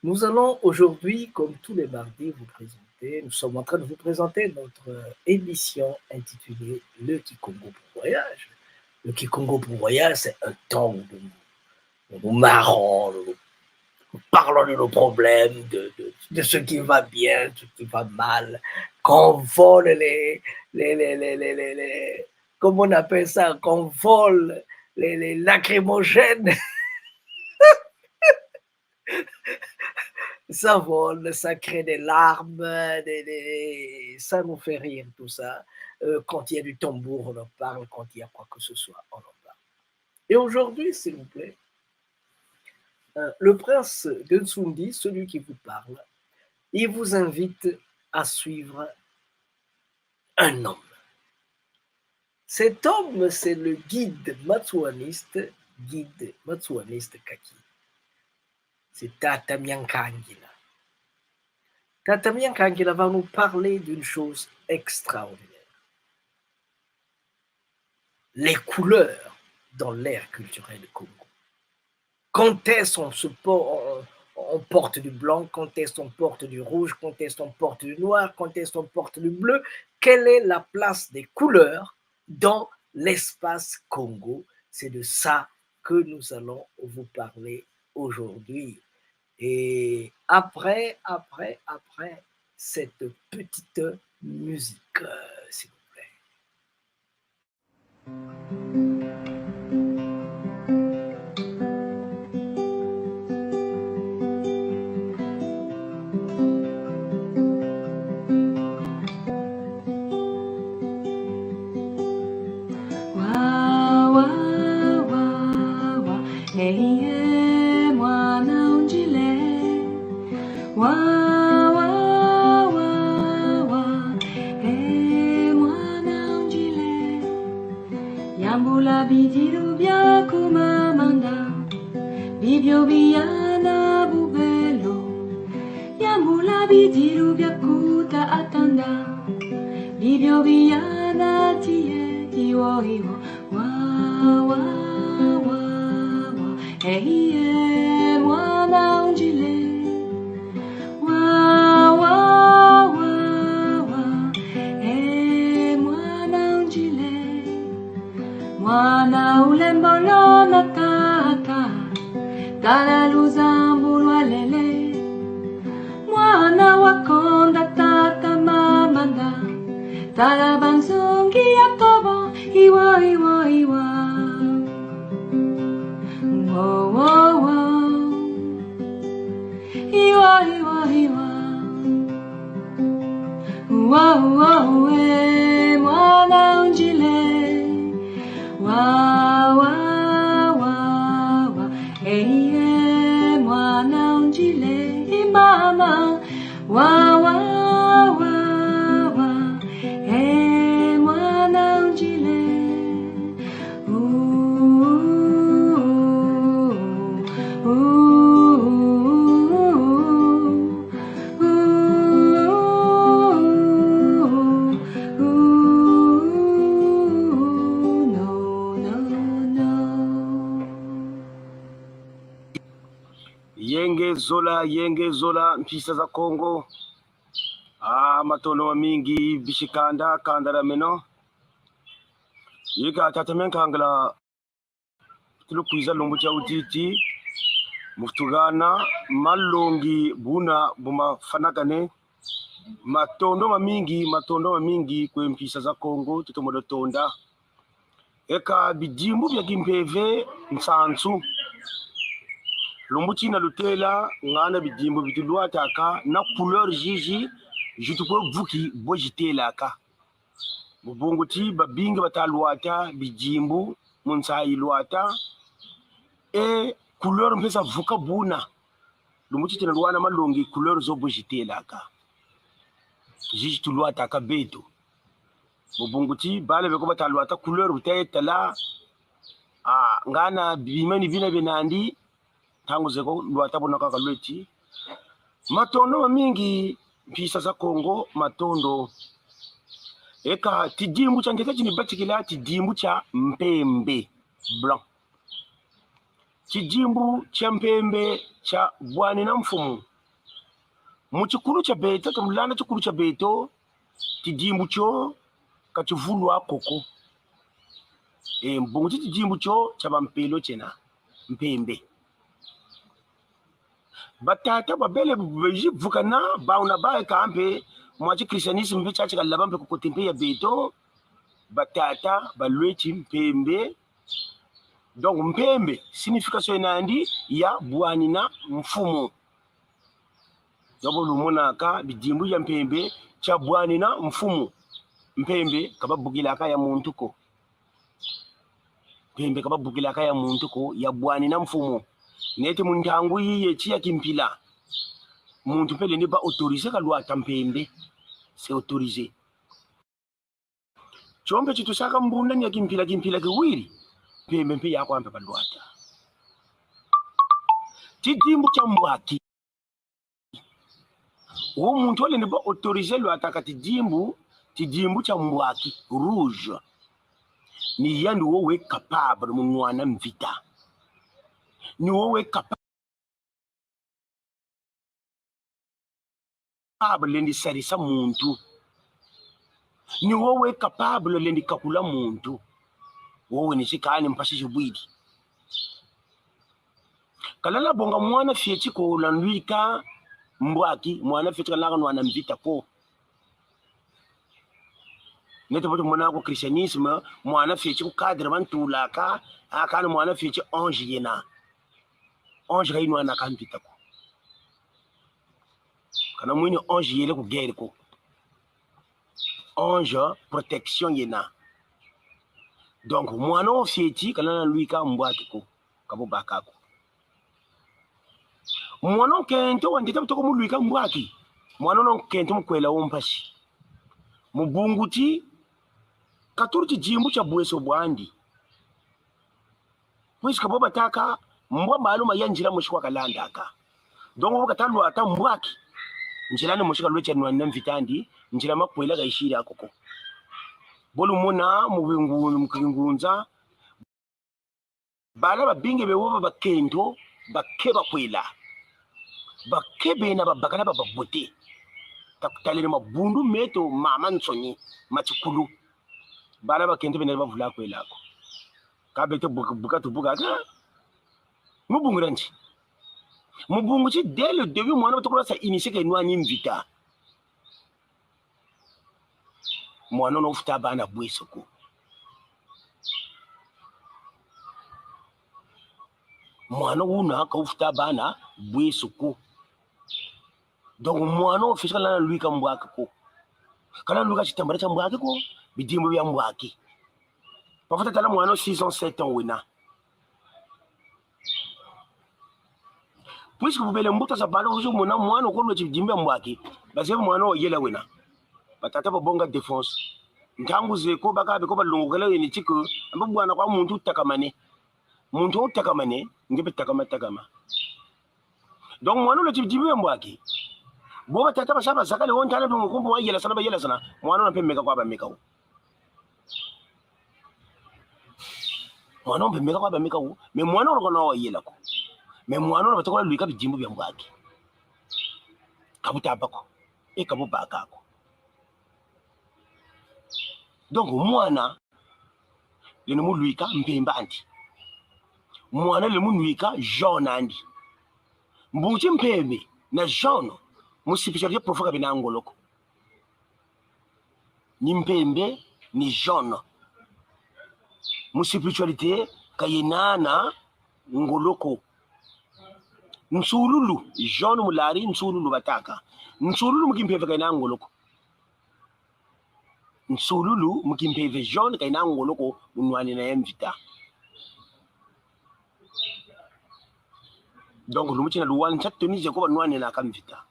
nous allons aujourd'hui, comme tous les mardis, vous présenter, nous sommes en train de vous présenter notre, euh, émission intitulée Le Kikongo pour voyage. Le Kikongo pour voyage, c'est un temps où nous, nous nous marrons, nous, nous parlons de nos problèmes, de, de, de ce qui va bien, ce qui va mal, qu'on vole les, les, les, les, les, les, les, comment on appelle ça, qu'on vole les, les lacrymogènes. Ça vole, ça crée des larmes, des, des, ça nous fait rire, tout ça. Euh, quand il y a du tambour, on en parle, quand il y a quoi que ce soit, on en parle. Et aujourd'hui, s'il vous plaît, euh, le prince de Nsundi, celui qui vous parle, il vous invite à suivre un homme. Cet homme, c'est le guide matsouaniste, guide matsouaniste Kaki. C'est Tata Miankangila. Tata Miankangila va nous parler d'une chose extraordinaire. Les couleurs dans l'ère culturelle Kongo. Quand est-ce on se po-, on, on porte du blanc, quand est-ce on porte du rouge, quand est-ce on porte du noir, quand est-ce on porte du bleu? Quelle est la place des couleurs dans l'espace Kongo? C'est de ça que nous allons vous parler aujourd'hui. Et après, après, après cette petite musique, euh, s'il vous plaît. Wa, wa, wa, wa, hey, yeah, mwana unjile. Wa, wa, wa, wa, eh, mwana unjile. Yambula bidilu bia ku Mamanda, bibio biana bubelo. Yambula bidilu bia ku Tata Atanda, bibio biana tiye, iwo, iwo. Wa, wa, wa, wa, eh, iye, mwana unjile. Wa, wa, wa, wa, eh, mwana unjile. Mwana ulembolo na tata, tala luzambu lwalele. Mwana wakonda Tata Mamanda, tala banzungi ya tobo, iwa, iwa, iwa. Wo, wo, wo. Iwa, iwa, iwa. Wa, wa, we, mwana unjile. Wa, wa, wa, wa. Hey, yeah, mwana unjile. Imama. Wa, wa, wa, wa, eh, mwana unjile. Ooh, ooh, ooh, no, no, no. Yenge zola, yenge zola, mpisa za Kongo. Ah, matondo mamingi, bisi kanda, kanda dia meno. Yika tata Miankangila, tulukwiza lumbu kia utiti, mu tugana malongi buna bu mafanakane. Matondo mamingi, matondo mamingi kwe mpisa za Kongo, tutomo tonda. Eka bidimbu bia kimpeve nsansu. Lumbu tina lutela, ngana bidimbu bitulwataka na couleur zizi zitukwe vuki bo zitelaka. Mu bungu ti babingi bata lwata bidimbu mu nsayi lwata, e couleur mpe zavuka buna. Lumbu ti tina lwana malongi couleur zo bo zitelaka. Zizi tulwataka beto. Mu bungu ti bala beko bata lwata couleur buta ye tala. Ah, ngana bima ni bina bie nandi. Ntangu zeko lwata buna kaka lweti. Matondo mamingi, mpisa za Kongo, matondo. Eka, tidimbu tia ntete ti ni batikila, tidimbu tia mpembe, blanc. Tidimbu tia mpembe tia bwanina mfumu. Mu tikulu tia beto, tumulanda tikulu tia beto, tidimbu tio ka tivulwa ko ko. E, mbungu ti tidimbu tio tia bampelo tiena, mpembe. Batata babele bezi vukana, bawu na bawu eka mpe, mwa ti christianisme mpe tia ti kalaba mpe ku côté mpe ya beto, batata balweti mpembe. Donc, mpembe, signification ena yandi ya bwanina mfumu. Donc, bo lumonaka bidimbu ya mpembe, tia bwanina mfumu. Mpembe ka babukilaka ya muntu ko. Mpembe ka babukilaka ya muntu ko, ya bwanina mfumu. Neti mu ntangu yi yeti ya kimpila, muntu mpe lendi ba autorisé kalwata mpembe. C'est autorisé. Tio mpe ti tusaka mbundani ya kimpila, kimpila kiwiri, mpembe mpe yaku mpe balwata. Tidimbu tia mbwaki. Wo muntu wo lendi ba autorisé lwataka tidimbu, tidimbu tia mbwaki, rouge. Ni yandi wo we capable mu nwana mvita. Ni wo we capable capable lendi sarisa muntu. Ni wo we capable lendi kakula muntu. Wo we ni sikani mpasi zibwidi. Ka lenda bonga mwana fioti ko lenda lwika mbwaki, mwana fioti ka lenda nwana mvita ko. Neti bo tumona ku christianisme, mwana fioti ku cadre bantulaka, a kani mwana fioti ange yena. Ange ka inwanaka mvita ko. Kana mwini ange yele ku guerre ko. Ange protection yena. Donc, mwana wo fioti ka lenda lwika mbwaki ko, ka bo baka ko. Mwana nkento wa ntete bu toko mu lwika mbwaki, mwana wo nkento mu kwela wo mpasi. Mu bungu ti katulu tidimbu tia bweso bwandi. Puisque bo bataka, mbwa malu maya nzila mosi kwa kalandaka. Donc, bo kata lwata mbwaki, nzila ni mosi kalweti ya nwanina mvita andi, nzila ma kwela ka isiri ko ko. Bo lumona mu bingu-, mu kingunza, bala babingi be wo ba bakento, ba ke bakwela. Ba ke bena babakala ba babote. Takutalele mabundu meto mamansoni, ma tikulu. Bala bakento bena bavula kwela ko. Ka beto buka, buka tubuka ka. Mu bungu dia nki? Mu bungu ti dès le début, mwana batoko lwasa initié ke nwani mvita. Mwana una ufuta bana bweso ko. Mwana una ka ufuta bana bweso ko. Donc, mwana wo fioti ka lenda lwika mbwaki ko. Ka lenda lwika titambala tia mbwaki ko, bidimbu bia mbwaki. Bafuta tala mwana wo six ans, sept ans wena. Puisque bubele mbuta za bala, uzi mona mwana wo ko lweti bidimbu bia mbwaki, bazebi mwana wo yela wena. Batata babonga défense. Ntangu zeko baka beko balongokela yeni ti que, ambe bwana kwa muntu utakamane. Muntu utakamane, nge mpe takama, takama. Donc, mwana wo lweti bidimbu bia mbwaki. Bo batata basa bazakale wo ntana mpe mu nkumbu wa yelasana, bayelasana. Mwana wo mpe meka kwa bameka wo. Mwana wo mpe meka kwa bameka wo. Mais mwana wo kana wa yela ko. Mais mwana wo batoko lwika bidimbu bia mbwaki. Ka bu taba ko. E ka bu baka ko. Donc, mwana lendi mu lwika mpembe andi. Mwana lendi mu lwika jaune andi. Mbuti mpembe na jaune, mu spiritualité profond ka bena ngolo ko. Ni mpembe, ni jaune. Mu spiritualité ka yena na ngolo ko. Nsululu, jaune mu lari, nsululu bataka. Nsululu mu kimpeve ka yena ngolo ko. Nsululu mu kimpeve jaune ka yena ngolo ko mu nwanina ya mvita. Donc, lumbu tina luwani nsa toni zeko banwaninaka mvita.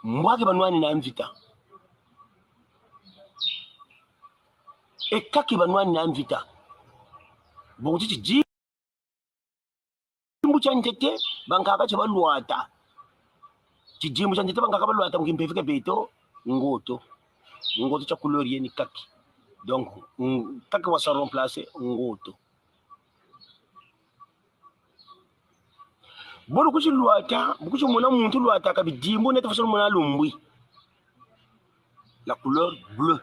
Mbwaki banwanina mvita. E kaki banwanina mvita. Bungu ti kidimbu kia ntete bankaka kia balwata. Kidimbu kia ntete bankaka balwata mu kimpeve kia beto, ngoto. Ngoto kia couleur yeni kaki. Donc, mm, kaki wa sa remplacer ngoto. Bo lukwizi lwata, bu kwizi mona muntu lwataka bidimbu, neti façon lumona lumbwi. La couleur bleue.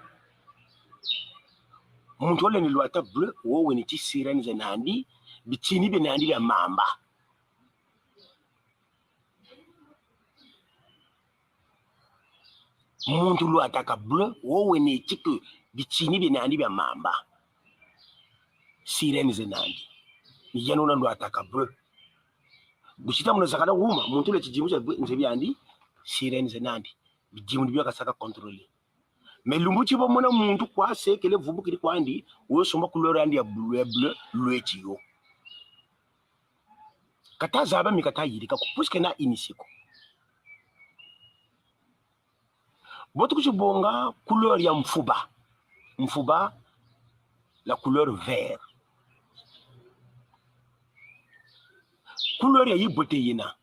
Muntu walendi lwata bleu, wo wena ti sirène za nandi, bitini bia nandi bia mamba. Muntu lwataka bleu, wo wena ti que bitini bia nandi bia mamba. Sirène za nandi. Ni yandi una lwataka bleu. Bu sita muna zakala wuma, muntu lwata kidimbu kia bleu, nzebi yandi, sirène za nandi. Bidimbu ni bio kasaka contrôler. Mais lumbu ti bo mona muntu kwa sekele, vumbukidi kwandi, wo somba couleur yandi ya bleu, ya bleu, lweti yo. Kata zaba, mais kata yidika ko, puisque na initié ko. Bo tukwizi bonga couleur ya mfuba. Mfuba, la couleur vert. Couleur ya kibote yena.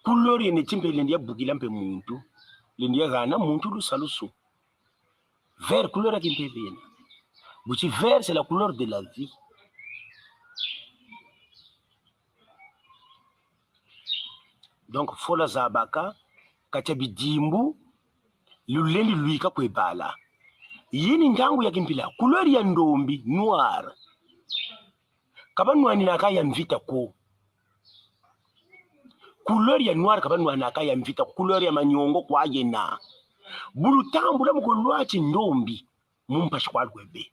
Couleur yena ti mpe lendi ya bukila mpe muntu, lendi ya gana muntu lusalusu. Vert, couleur ya kimpeve yena. Bu ti vert, c'est la couleur de la vie. Donc, fwana zabaka, kati ya bidimbu lulendi lwika kwe bala. Yeni ntangu ya kimpila, couleur ya ndombi, noir, ka banwaninaka ya mvita ko. Couleur ya noir ka banwaninaka ya mvita, couleur ya maniongo kwa yena. Bu lutambula mu kulwata ndombi, mu mpasi kwa lwebe.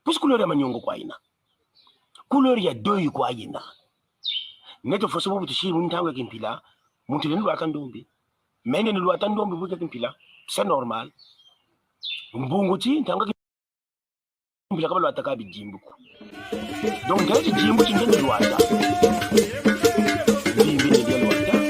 Puisque couleur ya maniongo kwa yena. Couleur ya deuil kwa yena. Neti façon bubu tusidi mu ntangu ya kimpila, muntu lendi lwata ndombi. Mais nde ni lwata ndombi bu kia kimpila, c'est normal. Mbungu ti, ntangu ya kimpila ka balwataka bidimbu ko. Donc, ntangu ya kidimbu ti nde ni lwata. Bimbi ni bia lwata.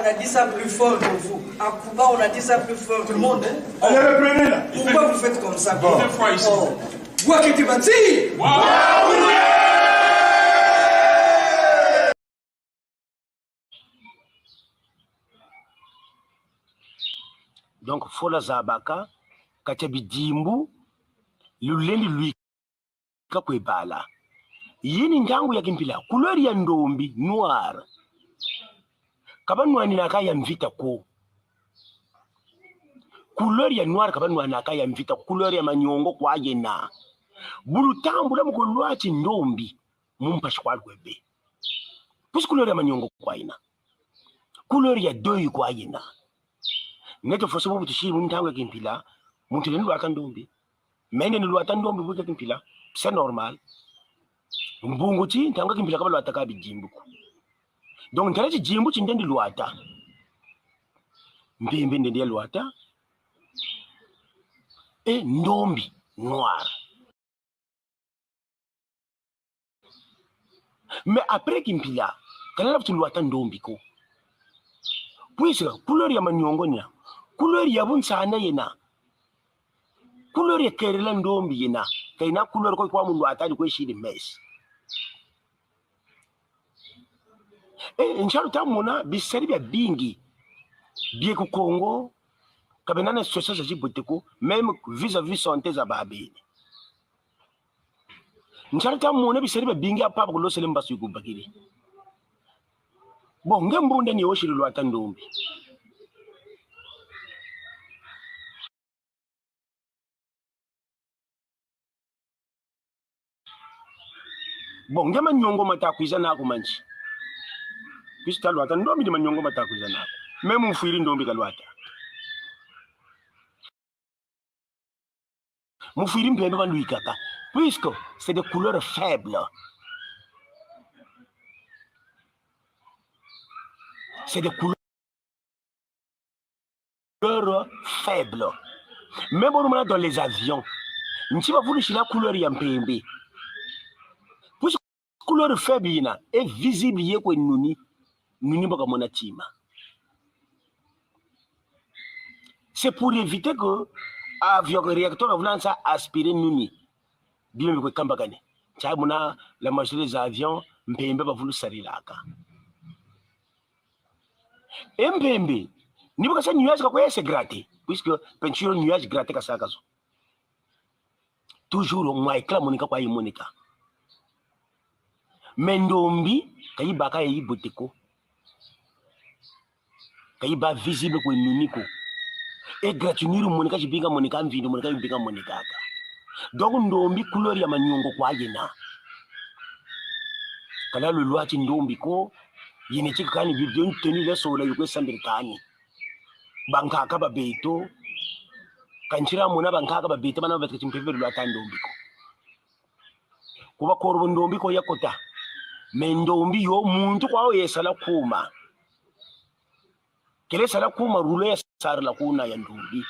a dit ça plus fort que vous. À Cuba, on a dit ça plus fort que tout le monde, hein? Allez, reprenez là. Pourquoi vous faites comme ça? Bon. Deux fois ici. Oh. Bwakete banti! Donc, faut lwazabaka kati ya bidimbu lulendi lwika kwe bala. Yini ntangu ya kimpila, couleur ya ndombi, noir, ka banwaninaka ya mvita ko. Couleur ya noir ka banwanaka ya mvita, couleur ya maniongo kwa yena. Bu lutambula mu kulwati ndombi, mu mpasi kwa lwebe. Puisque couleur ya maniongo kwa yena. Couleur ya deuil kwa yena. Neto fosi bubu tusi mu ntangu ya kimpila, muntu lendi lwata ndombi. Mais ndendi lwata ndombi bu ya kimpila, c'est normal. Mbungu ti, ntangu ya kimpila ka balwataka bidimbu ko. Donc, ntala tidimbu ti ndendi lwata. Mpembe ndendi ya lwata. E ndombi, noir. Mais après kimpila, ka lenda vutu lwata ndombi ko. Puisque couleur ya maniongo yena, couleur ya bunsana yena, couleur ya kelela ndombi yena, ka yena couleur ko kwa mu lwata di kwe sidi mesi. E, nsi alu ta mona bisari bia bingi bie ku Congo, ka bena na situation za zibote ko, même vis-à-vis santé za babeni. Nsi alu ta mona bisari bia bingi apa bakulosele mbasu ikubakidi. Bon, nge mbunda ni osi lwata ndombi. Bon, nge maniongo mata kwiza naku mansi. Puisque ta lwata ndombi ni maniongo mata kwiza naku. Même mfwiri ndombi ka lwata. Mfwiri mpembe balwikaka. Puisque c'est des couleurs faibles. C'est des couleurs faibles. Même bo lumona dans les avions, nki bavulusila couleur ya mpembe? Puisque couleur faible yena est visible ye kwe nuni, nuni mbo kamona tima. C'est pour éviter que avion, réacteur, avulanga sa aspirer nuni. Bima bikwe kambakane. Nsi alu mona la majorité des avions, mpembe bavulu sarilaka. E mpembe, ni bu kasa nuage ka kwe se gratter, puisque peinture nuage gratter kasaka zo. Toujours mwa éclat monika kwa imoneka. Mais ndombi, ka ibaka ya ibote ko. Ka iba visible kwe nuni ko. Égratignure monika, zibinga monika, mvindu monika, zibinga monikaka. Donc ndombi couleur ya maniongo kwa yena. Ka lenda lwati ndombi ko, yena ti kani bi bien tenue ya sola yikwe sambila kani. Bankaka ba beto. Ka nsi lenda mona bankaka ba beto, bana ba beto ti mpeve lwata ndombi ko. Ku bakorobo ndombi ko yakota. Mais ndombi yo muntu kwa yo yasala kuma. Kele sala kuma rouleau ya sarila kuna ya ndombi.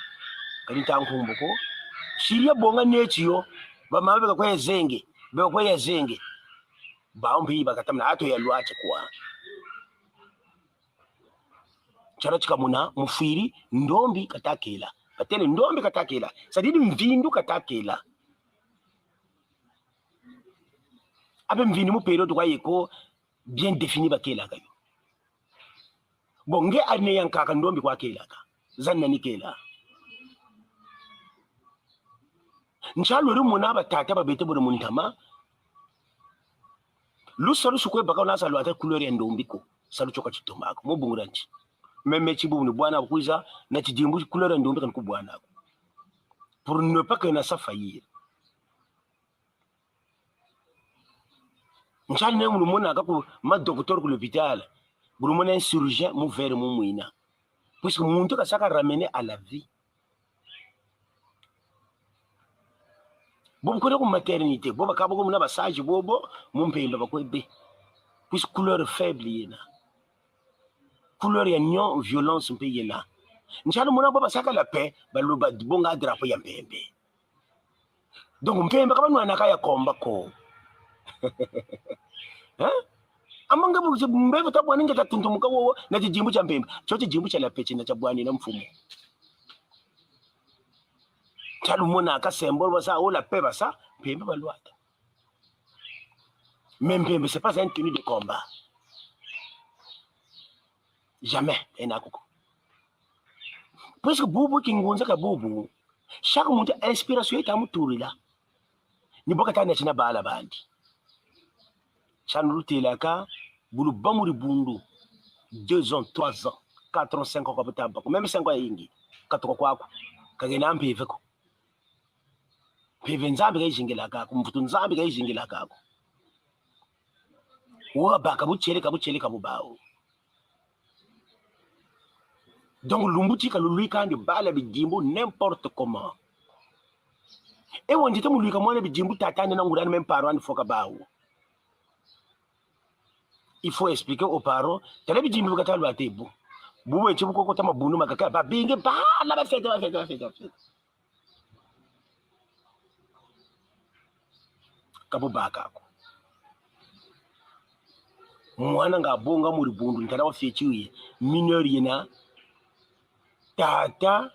Kadi nta nkumbu ko. Siri ya bonga neti yo. Bamama beka kwe ya zenge. Beka kwe ya zenge. Bawu mpe bakatamana atu ya lwati kwa. Nsi alu ti kamona mfwiri ndombi kata kela. Batele ndombi kata kela. C'est-à-dire mvindu kata kela. Abe mvindu mu période kwa ye ko bien défini bakelaka yo. Bon, nge année ya nkaka ndombi kwa kelaka. Za nani kela? Nsi alu lumona batata ba beto bole mu ntama. Lusalusu kwe baka na sa lwata couleur ya ndombi ko. Salu tio ka titomba ko. Mu bungu dia nki? Même ti bubu ni bwana kwiza na tidimbu couleur ya ndombi ka ni kubwana ko. Pour ne pas que na sa faillir. Nsi alu ne mu lumona ka ku ma docteur ku l'hôpital. Bu lumona un chirurgien mu vert mu mwina. Puisque muntu kasaka ramener à la vie. Bobo kwenda ku maternité, bobo bakaba ko muna ba sage bobo, mu mpembe bakwe be. Puisque couleur faible yena. Couleur ya non violence mpe yena. Nsi alu mona bobo basaka la paix, baluba bonga drapeau ya mpembe. Donc mpembe ka banwanaka ya combat ko. Hein? Amanga bu mbevo ta bwana nge ta tuntumuka wowo na tidimbu tia mpemba. Tio tidimbu tia la paix tina tia bwana na mfumu. Tia lumonaka symbole basa, oh, la paix basa, mpemba balwata. Mais mpemba, c'est pas un tenue de combat. Jamais, ena kuko. Puisque bubu, kingunza kia bubu, chaque muntu inspiration yeta mutulila. Ni bo kata na tina bala bandi. Tia nulutelaka, bu lubâ mu dibundu, deux ans, trois ans, quatre ans, cinq ans, kwa buta bako. Même cinq ans ya yingi, katuka kwaku. Ka kena mpeve ko. Mpeve Nzambi ka izingilaka ko, mvutu Nzambi ka izingilaka ko. Wo baka butieleka, butieleka bu bawu. Donc, lumbu ti ka lulwikandi bala bidimbu n'importe comment. E wau ntete mu lwika mwana bidimbu, tata andi na nguri andi, même parent andi faut ka bawu. Il faut expliquer aux parents, tala bidimbu bi kata lwata ebu. Bu weti bu koko ta mabundu makaka, babingi bala bafete, bafete, bafete, bafete. Ka bu baka ko. Mwana nga bonga mu dibundu, ntala wa fioti ye, mineur yena, tata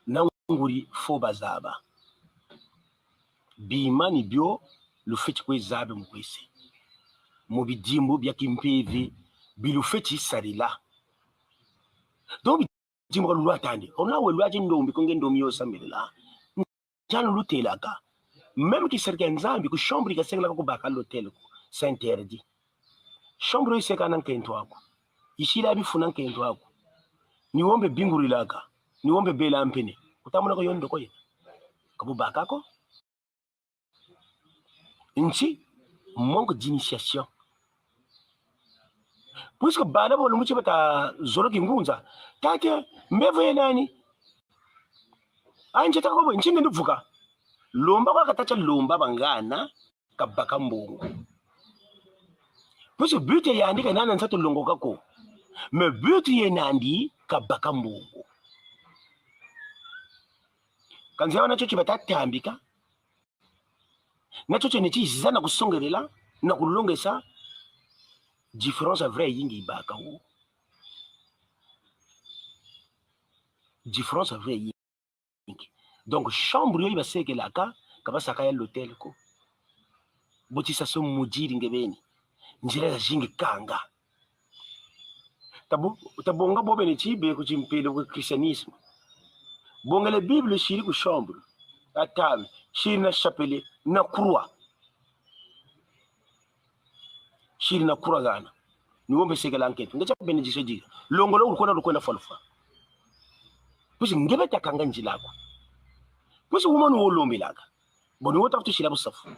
na nguri faut bazaba. Bima ni bio lufweti kwe zaba mu kwese. Mu bidimbu bia kimpeve bi lufweti sarila. Donc, bidimbu ka lulwatandi. Ona we lwati ndombi, ko nge ndombi yo sambilila. Tia nulutelaka. Même kisari kia Nzambi, ku chambre ka sengelaka kubaka l'autel ko. C'est interdit. Chambre yo iseka na nkento aku. Isila bifu na nkento aku. Ni wo mpe bingurilaka. Ni wo mpe bela mpene. Kuta mona ko yo ndoko ye. Ka bu baka ko. Nti, manque d'initiation. Puisque bala bo lumbu ti bata zolo kingunza. Tata, mbevo ye nani? Ah, nti ta ko bo, nti nge nduvuka. Lomba kwa kata tia lomba bangana, kabaka mbongo. Puisque but yandi ka nana nsatu longoka ko. Mais but ye nandi kabaka mbongo. Kansi wana tio ti bata tambika. Na tio ti neti ziza na kusongelela, na kulongesa, différence ya vrai yingi ibaka wo. Différence ya vrai yingi. Donc, chambre yo ibasekelaka, ka basaka ya l'autel ko. Botisa so mudiri nge beni. Nzila zazingi kanga. Tabu-, tabonga bo beni ti be ku timpelo ku christianisme. Bongele Bible siri ku chambre. Atame, siri na chapelet, na croix. Siri na croix gana. Ni wo mpe sekela nkento. Nge tia bénédiction diga. Longolo ukwenda, ukwenda fwa lufwa. Puisque nge beta kanga nzila aku. Puisque wuma ni wo lombelaka. Bo ni wo ta futusila busafu.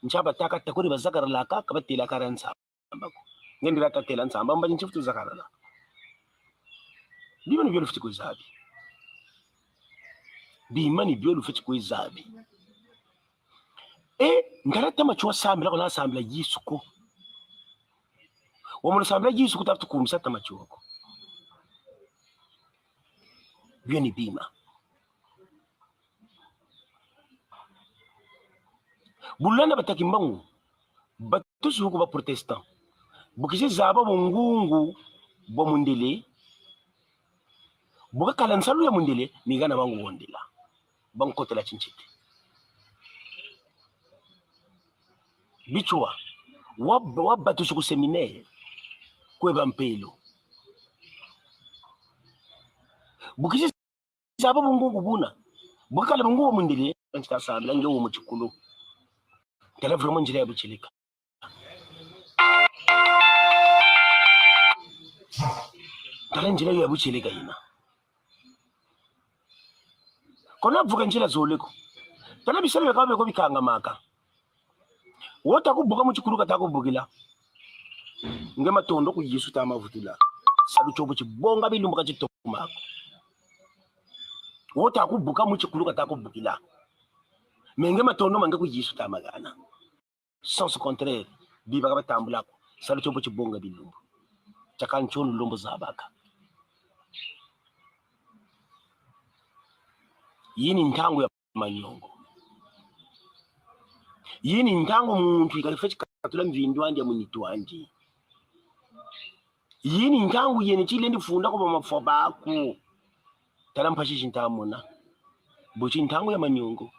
Ntia bataka takuri bazakarilaka, ka batelaka ra Nzambi ko. Nge ndila tatela Nzambi, mba nti futu zakarala. Bima ni bio lufweti kwe zabi. Bima ni bio lufweti kwe zabi. E, ntala ta matsoua sambila, ko na sambila Yesu ko. Wa mono sambila Yesu ko, ta futu kumisa ta matsoua ko. Bio ni bima. Bu landa bata Kimbangu, batusu ku ba protestant. Bu kizi zaba bungungu bwa mundele, bu kakala nsalu ya mundele, ni gana bangu wondela. Bankotela tintsete. Bitsoua, wa, wa batusu ku séminaire, kwe ba mpelo. Bu kizi zaba bungungu buna. Bu kakala bungungu bwa mundele, nti ta sambila nge wo mu tikulu. Tala vraiment nzila ya butieleka. Tala nzila ya butieleka yina. Ko na vuka nzila zole ko. Tala bisalu bia kaka bia ko bikangamaka. Wo ta kubuka mu tikulu kata kubukila. Nge matondo ku Yesu ta mavutula. Salu tio bu tibonga bilumbu ka titoma ko. Wo ta kubuka mu tikulu kata kubukila. Mais nge matondo ma nge ku Yesu ta magana. Sens contraire, biba ka batambula ko. Salu tio bu tibonga bilumbu. Tiakani tio lombo zabaka. Yi ni ntangu ya maniongo. Yi ni ntangu muntu ikala fweti katula mvindu andi ya mu nitu andi. Yini ntangu yene ti lendi funda kwa mafwa baku? Tala mpasi zi nta mona. Buti ntangu ya manyongo.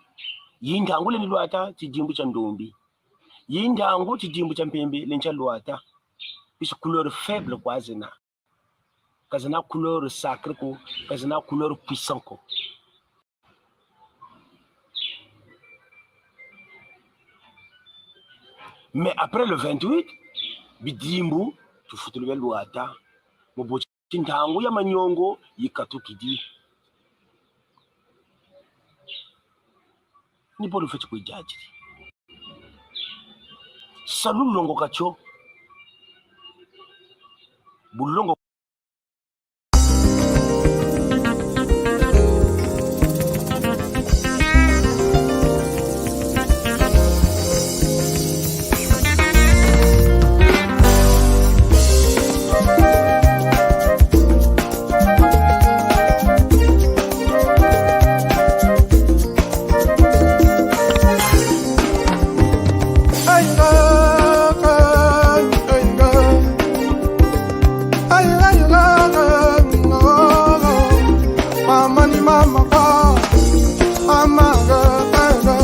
Yi ntangu lendi lwata tidimbu tia ndombi. Yi ntangu tidimbu tia mpembe lendi tia lwata. Puisque couleur faible kwa zena. Ka zena couleur sacrée ko, ka zena couleur puissant ko. Mais après le vingt-huit, bidimbu tufutulu bia lwata. Mu buti ntangu ya manyongo yikatukidi. Ni bo lufweti kwidiadidi. Salu longoka tio. Bulongo. Mama ni mama kwa, mama ga, ga, ga.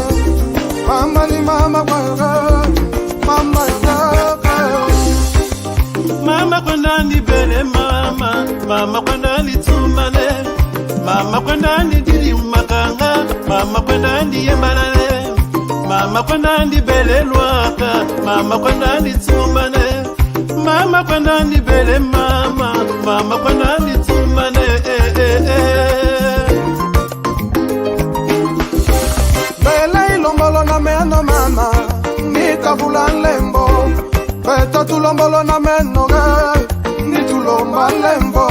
Mama ni mama kwa, ga, mama ga, ga. Mama kwenda ni bele mama, mama kwenda ni tsumane, mama kwenda ni dili makanga, mama kwenda ni yemalale, mama kwenda ni bele lwaka, mama kwenda ni tsumane, mama kwenda ni bele mama, mama kwenda ni tsumane, eh, eh, eh. Bele ilombolo na meno mama, ni tavula lembo. Beto tulombolo na meno ga, ni tulomba lembo.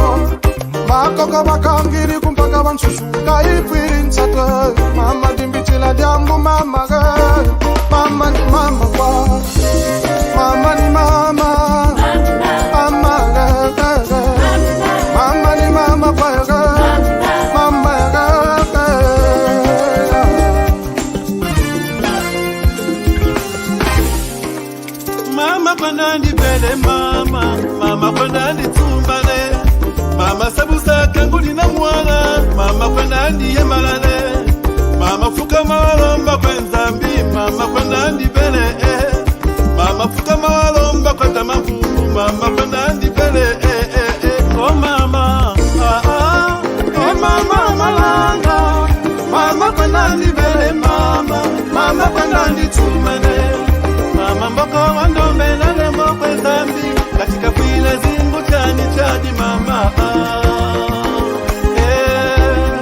Bakoko bakangidi kumpaka bansusu, ka ipwidi nsatu. Mama dimbitila diambu mama ga, mama ni mama kwa. Mama ni mama, mama ga, ga, ga. Mama ni mama kwa ga, mama ga, ga. Mama kwenda ni bele mama, mama kwenda ni tsumbane, mama sabusa kangudi na mwana, mama kwenda ni yemalane, mama fukama lomba kwa Nzambi, mama kwenda ni bele, eh. Mama fukama lomba kwa tamaku, mama kwenda ni bele, eh, eh, eh. Oh mama, ah, ah. Oh mama malanga, mama kwenda ni bele mama, mama kwenda ni tsumane. Mama mboko wa ndombe na lembo kwa Nzambi, katika kwila zimbu tiani tiadi mama. Ah, eh.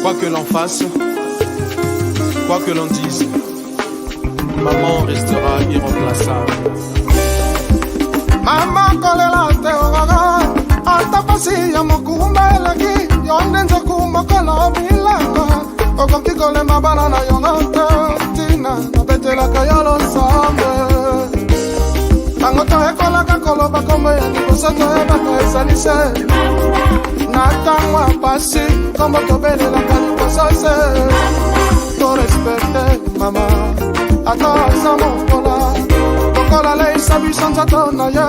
Quoi que l'on fasse, quoi que l'on dise, maman restera irremplaçable. Mama kolela te, oh, oh, oh. Ata pasi ya mokumba eleki, yo nde nzoku mokolo bilanga. Okoki kolemba bana na yo te, tina nabetelaka yo losambo. Ntango toyekolaka koloba kombo ya liboso, toyebaka ezali se na ntango ya pasi, kombo tobelelaka liboso se. To respecte mama, ata aza mokola, lokola aleisa biso nzoto na ye,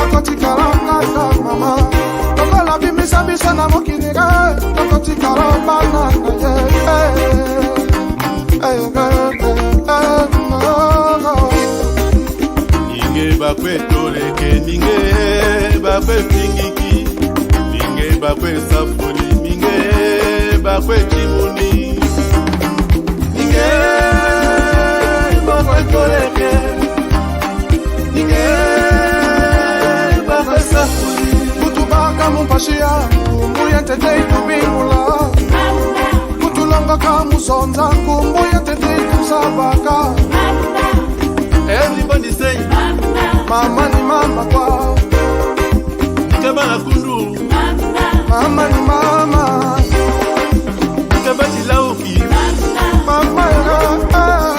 akotikala kaka mama. Lokola abimisa biso na mokili, eh, tokotikala bana na ye. Eh, eh, eh, eh, oh, oh. Ninge bakwe toleke, ninge bakwe fingiki, ninge bakwe safuli, ninge bakwe timuni. Ninge bakwe toleke, ninge bakwe safuli. Kutu baka mu mpasi ya nkumbu ya ntete itubingula. Kutu longaka mu zonza nkumbu ya ntete ituzabaka. Eli boni sei. Mama ni mama kwa. Kama kundu. Mama ni mama. Kabati lauki. Mama ya, eh.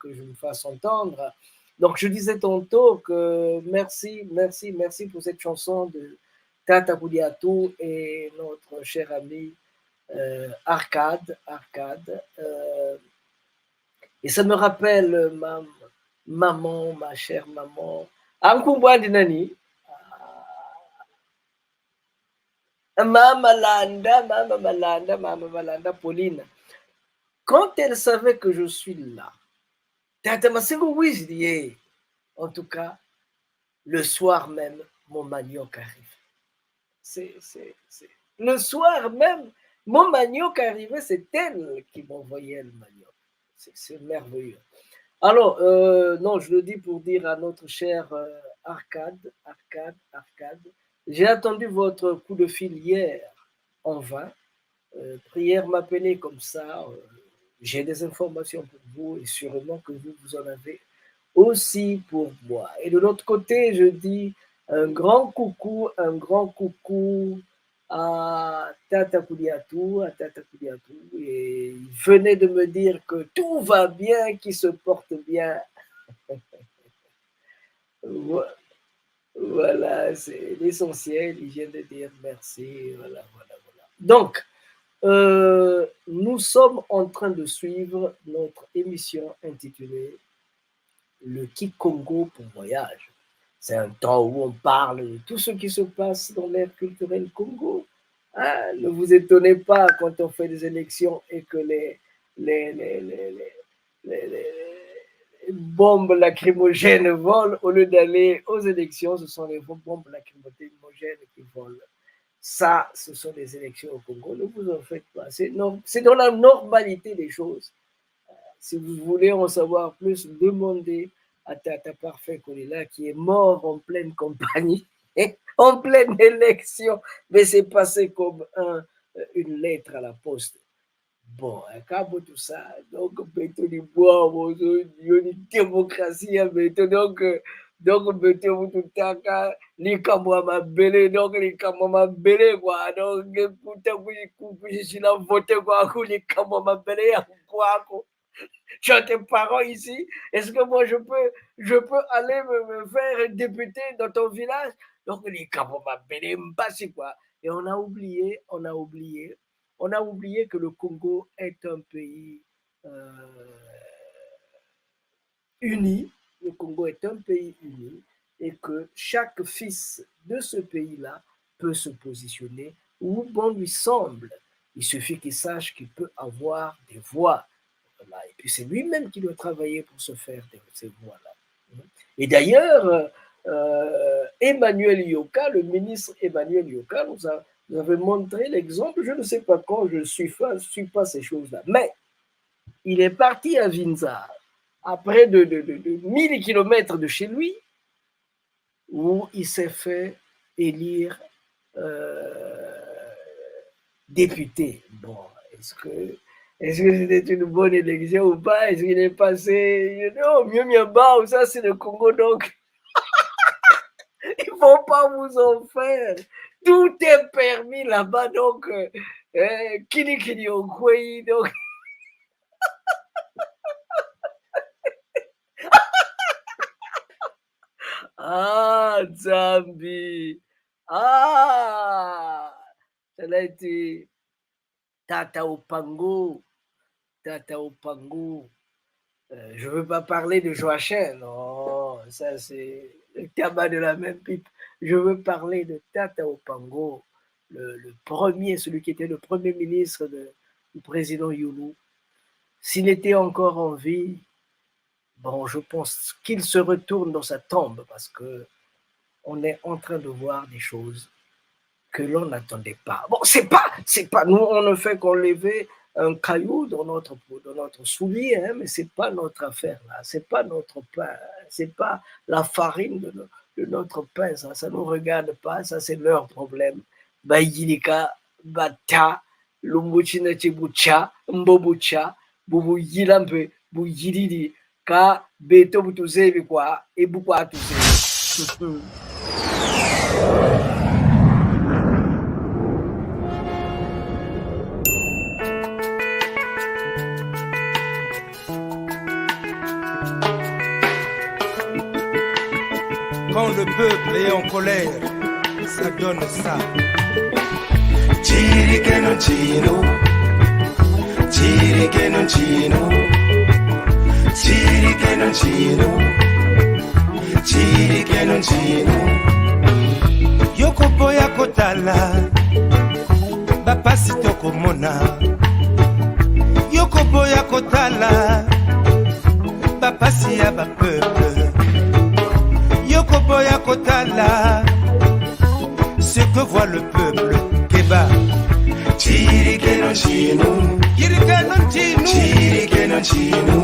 que je me fasse entendre. Donc, je disais tantôt que merci, merci, merci pour cette chanson de Tata Koudiatou et notre cher ami, euh, Arcade, Arcade. Euh, et ça me rappelle ma maman, ma chère maman. Ah, nkumbu andi nani? Ah, Mama Landa, Mama Malanda, Mama Malanda, Paulina. Quand elle savait que je suis là, Tata Masengo Wizard, en tout cas, le soir même, mon manioc arrive. C'est, c'est, c'est... Le soir même, mon manioc arrivait, c'est elle qui m'envoyait le manioc. C'est, c'est merveilleux. Alors, euh, non, je le dis pour dire à notre cher, euh, Arcade, Arcade, Arcade, j'ai attendu votre coup de fil hier en vain. Euh, prière m'appelait comme ça. Euh, j'ai des informations pour vous et sûrement que vous, vous en avez aussi pour moi. Et de l'autre côté, je dis un grand coucou, un grand coucou à Tata Koudiatou, à Tata Koudiatou. Et il venait de me dire que tout va bien, qu'il se porte bien. Vo-, voilà, c'est l'essentiel. Il vient de dire merci. Voilà, voilà, voilà. Donc, euh, nous sommes en train de suivre notre émission intitulée Le Kikongo pour voyage. C'est un temps où on parle de tout ce qui se passe dans l'ère culturelle Kongo. Hein, ne vous étonnez pas quand on fait des élections et que les, les, les, les, les, les, les bombes lacrymogènes volent. Au lieu d'aller aux élections, ce sont les bombes lacrymogènes qui volent. Ça, ce sont les élections au Congo. Ne vous en faites pas. C'est nor-, c'est dans la normalité des choses. Si vous voulez en savoir plus, demandez à Tata Parfait Kolela, qui est mort en pleine campagne, en pleine élection. Mais c'est passé comme un, une lettre à la poste. Bon, hein, quand tout ça, donc, beto ni bwa, bon, so, yo ni démocratie, hein, beto, donc, euh, donc, beto, vous tout à cas, likambo ya mabele, donc, likambo ya mabele, quoi. Donc, kuta, kui, kui, kui, si la voté, quoi, kui, likambo ya mabele, ya, quoi, quoi. Tu as tes parents ici, est-ce que moi, je peux, je peux aller me, me faire député dans ton village? Donc, likambo ya mabele, mpasi, quoi. Et on a oublié, on a oublié, on a oublié que le Congo est un pays, euh, uni. Le Congo est un pays uni et que chaque fils de ce pays-là peut se positionner où bon lui semble. Il suffit qu'il sache qu'il peut avoir des voix. Voilà. Et puis c'est lui-même qui doit travailler pour se faire de ces voix-là. Et d'ailleurs, euh, Emmanuel Yoka, le ministre Emmanuel Yoka, nous a, nous avait montré l'exemple, je ne sais pas quand, je ne suis pas, suis pas ces choses-là, mais il est parti à Vinza, à près de, de, de, de mille kilomètres de chez lui, où il s'est fait élire, euh, député. Bon, est-ce que, est-ce que c'était une bonne élection ou pas? Est-ce qu'il est passé? Non, mieux, mieux bas, ça c'est le Congo, donc il faut pas vous en faire. Tout est permis là-bas, donc, euh, euh, kili kili au kweyi, donc. Ah, Nzambi. Ah, cela a été Tata Opango. Tata Opango. Euh, je veux pas parler de Joachim, non, ça c'est le tabac de la même pipe. Je veux parler de Tata Opango, le, le premier, celui qui était le premier ministre de, du président Youlou. S'il était encore en vie, bon, je pense qu'il se retourne dans sa tombe parce que on est en train de voir des choses que l'on n'attendait pas. Bon, c'est pas, c'est pas, nous, on ne fait qu'enlever un caillou dans notre, dans notre soulier, hein, mais c'est pas notre affaire, là. C'est pas notre pain, hein. C'est pas la farine de, no-, de notre pain, ça. Ça nous regarde pas, ça, c'est leur problème. Bayilika, bata, lumbu tina ti butia, mbo butia, bu buyila mpe buyilili, ka beto bu tuzebi kwa, e bu kwa tuzebi. Le peuple est en colère, ça donne ça. Chirikeno chino, chirikeno chino, chirikeno chino, chirikeno chino. Yo koboya kotala, bampasi tokomona. Yo koboya kotala, bampasi ya ba peuple. Yo koboya kotala ce que voit le peuple. Keba. Chirikeno chino. Chirikeno chino. Chirikeno chino.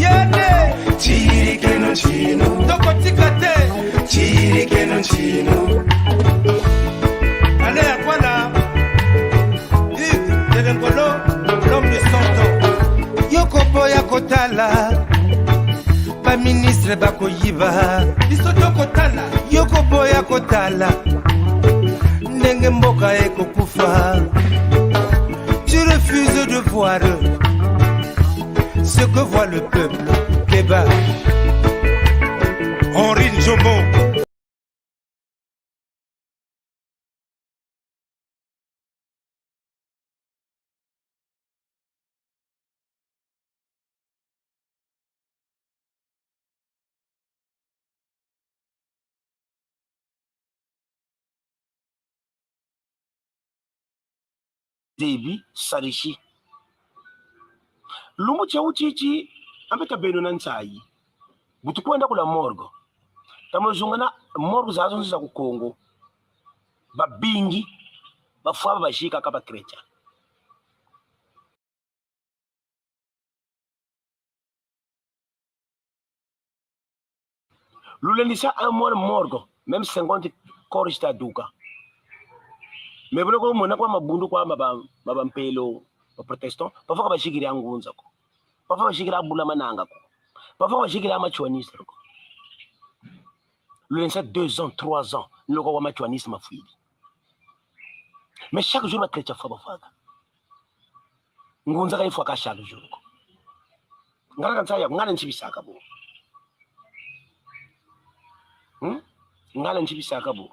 Yende. Chirikeno chino. Tokotika te. Chirikeno chino. Allez, voilà. Hugues Delengolo, l'homme de cent ans. Yo koboya kotala, ba ministre bakoyiba. Biso tokotala. Yo koboya kotala, ndenge mboka ekokufa. Tu refuses de voir ce que voit le peuple. Keba. Henri Njomo. Zebi, sarisi. Lumbu tia utiti, ambe tabeno na nsayi. Bu tukwenda ku la morgue, tamozungana morgue zazonso za ku Congo. Babingi bafwa, bazika kaka ba chrétien. Lulendisa un mois morgue, même cinquante corps zita duka. Mais bu lenda mona kwa mabundu kwa ma ba, ma ba mpelo, ba protestant, parfois ka bazikidi a ngunza ko. Parfois bazikidi a Bula Mananga ko. Parfois bazikidi a Matsouaniste ko. Lulendisa deux ans, trois ans, ni lo kwa Matsouaniste mafwidi. Mais chaque jour ba chrétien fwa bafwaka. Ngunza ka ifwaka chaque jour ko. Ngana kansa ya, ngana ntsibisaka bo. Hmm? Ngana ntsibisaka bo.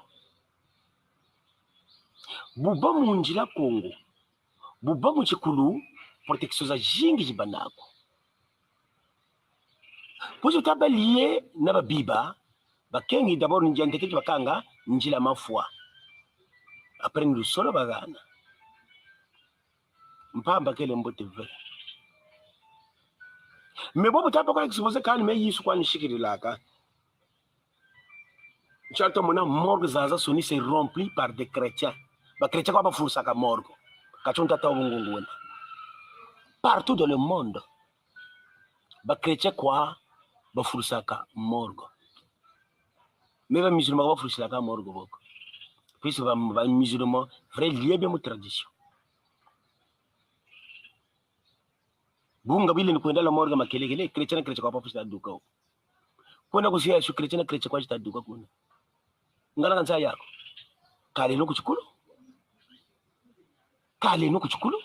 Bu ba mu nzila Congo, bu ba mu tikulu, protection zazingi zibana ko. Puisque ta ba lier na babiba, bakengi d'abord ndia ntete ti bakanga nzila mafwa. Après ni lusolo bagana. Mpamba kele mbote ve. Mais bobo ta ba kwa exposer kani me Yesu kwani sikidilaka. Ntia tomona morgue zazansoni c'est rempli par des chrétiens. Ba chrétiens kwa bafurusaka morgue. Ka ntia tata wa bungungu wena. Partout dans le monde, ba chrétiens kwa bafurusaka morgue. Mais ba musulmans ka bafurusilaka morgue bo ko. Puisque ba, ba musulmans vrai lié bien mu tradition. Bu nga bile ni kwenda la morgue makelekele, chrétien na chrétien kwa bafusila duka. Kwenda ku siège, chrétien na chrétien kwa zita duka kuna. Ngana kansa ya ko. Kaleno ku tikulu. Kaleno ku tikulu.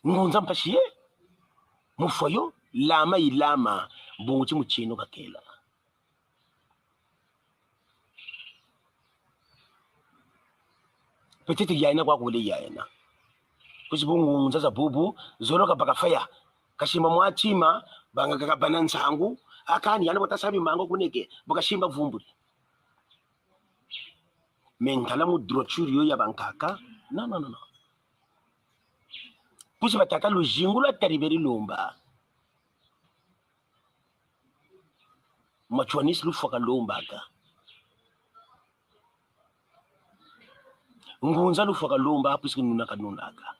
Ngunza mpasi ye. Mu fwa yo, lama ilama, bungu ti mu tieno kakela. Peut-être yayina kwa kule yayina. Puisque bu ngunza za bubu, zolo ka baka faya. Kasimba mwa tima, banga kaka bana nsangu, a kani yandi bo ta sa bimangu kuneke, bu kasimba vumbuli. Mais ntala mu droiture yo ya bankaka. Non, non, non, non. Puisque batata luzingu lwa tari beri lomba. Matsouaniste lufwa kalombaka. Ngunza lufwa kalomba, puisque nuna kanunaka.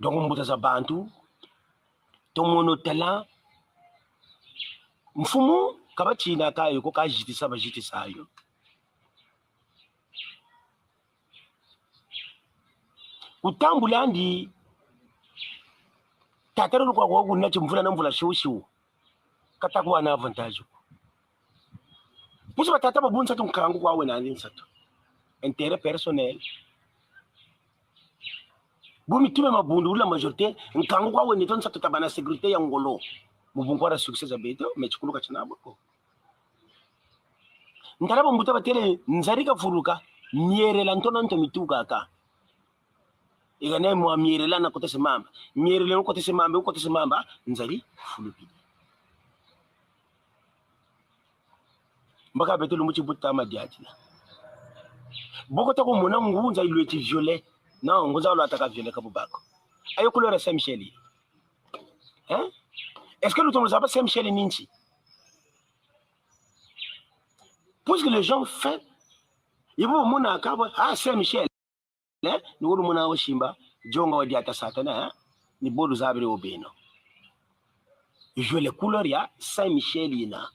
Donc, mbuta za bantu, tomono tala, mfumu, ka batinaka yo ko, ka zitisa bazitisa yo. Kutambula andi, tata lolo kwa kwa kuna ti mvula na mvula siu siu. Ka ta kuwa na avantage ko. Puisque batata babu nsatu nkangu kwa wena andi nsatu. Intérêt personnel. Bu mitu mia mabundu, la majorité, nkangu kwa wena to nsatu ta bana sécurité ya ngolo. bunkwara succès za beto, mais tikulu ka tiena bo ko. Ntala bambuta batele: nzadi kavuluka, mierela ntona nto mitukaka. Ika ne mwa mierela na kotese mamba. Mierela na kotese mamba, kotese mamba, nzadi fulukidi. Mbaka beto lumbu ti buta madiatila. Bo kota kumona ngunza ilweti violet. Non, ngunza lwataka violet ka bu ba ko. Ayo couleur ya Saint-Michel yi. Hein? Est-ce que lutomo zaba Saint-Michel ni nki? Puisque les gens font, ils vont mona ka bo, ah, Saint-Michel, hein? Ni wo lumona wo simba, dionga wa diata Satana, hein? Ni bo luzabila wo beno. Violet couleur ya Saint-Michel yina.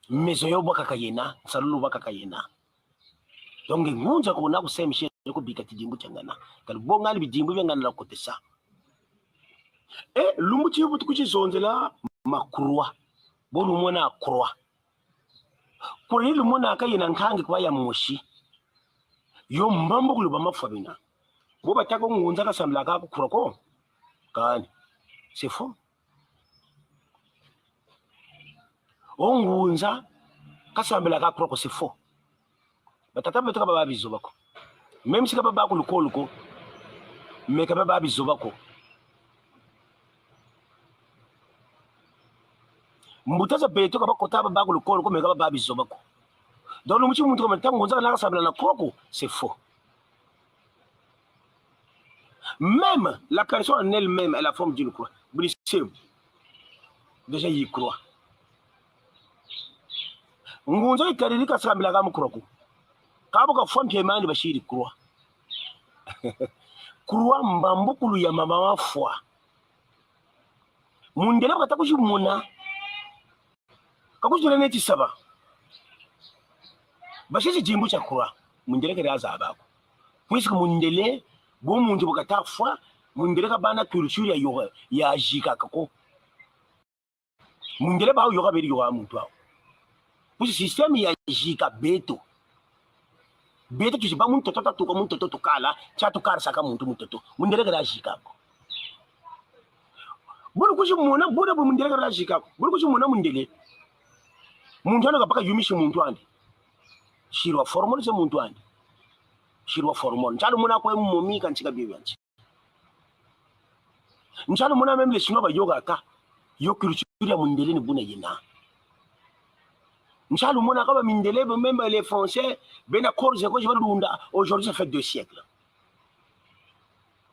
Maison yo bwakaka yena, nsalulu bwakaka yena. Donc ngunza kuna ku Saint-Michel ko bika tidimbu tia ngana. Ka lubonga ni bidimbu bia ngana lwakotesa. Eh, lumbu ti bu tukuti zonzela ma croix. Bo lumona croix. Croix yi lumonaka yena nkangi kwa ya mosi. Yo mbambukulu ba mafwa bina. Bo batâ ko ngunza kasambilaka ku croix ko. Kani. C'est faux. O ngunza kasambilaka croix ko, c'est faux. Batata beto ka ba ba bizoba ko. Même si ka ba ba ku lukolo ko, mais ka ba ba bizoba ko. Mbuta za beto ka bakota ba ba ku lukolo ko, mais ka ba ba bizoba ko. Donc, lumbu ti muntu kamona ta ngunza kana kasambila na croix ko, c'est faux. Même la personne en elle-même, elle a forme d'une croix. Buni se, déjà yi croix. Ngunza ikadidi kasambilaka mu croix ko. Ka bo kafwa mpe mani basiri croix. Croix mbambukulu ya mama mafwa. Mundele bu kata kuzimona, ka kuzitula neti saba. Basisi dimbu tia croix, mundele kele azaba ko. Puisque mundele, bo muntu bu kata fwa, mundele ka bana culture ya yoka, ya zikaka ko. Mundele bau yoka beri yoka muntu au. Puisque système ya zika beto. Beto tuziba mu ntoto tatuka, mu ntoto tukala, tia tukarisaka muntu mu ntoto. Mundele kele azika ko. Bu lukuzimona, buna bu mundele kele azika ko. Bu lukuzimona mundele. Muntu andi kabaka yumisi muntu andi. Siri wa formol se muntu andi. Siri wa formol. Ntia lumona ko e momi kansi ka bio bia nsi. Ntia lumona même les Chinois bayokaka. Yo culture ya mundele ni buna yena. Ntia lumona ka bamindele, même les Français, bena corps ko ziba lunda. Aujourd'hui, ça fait deux siècles.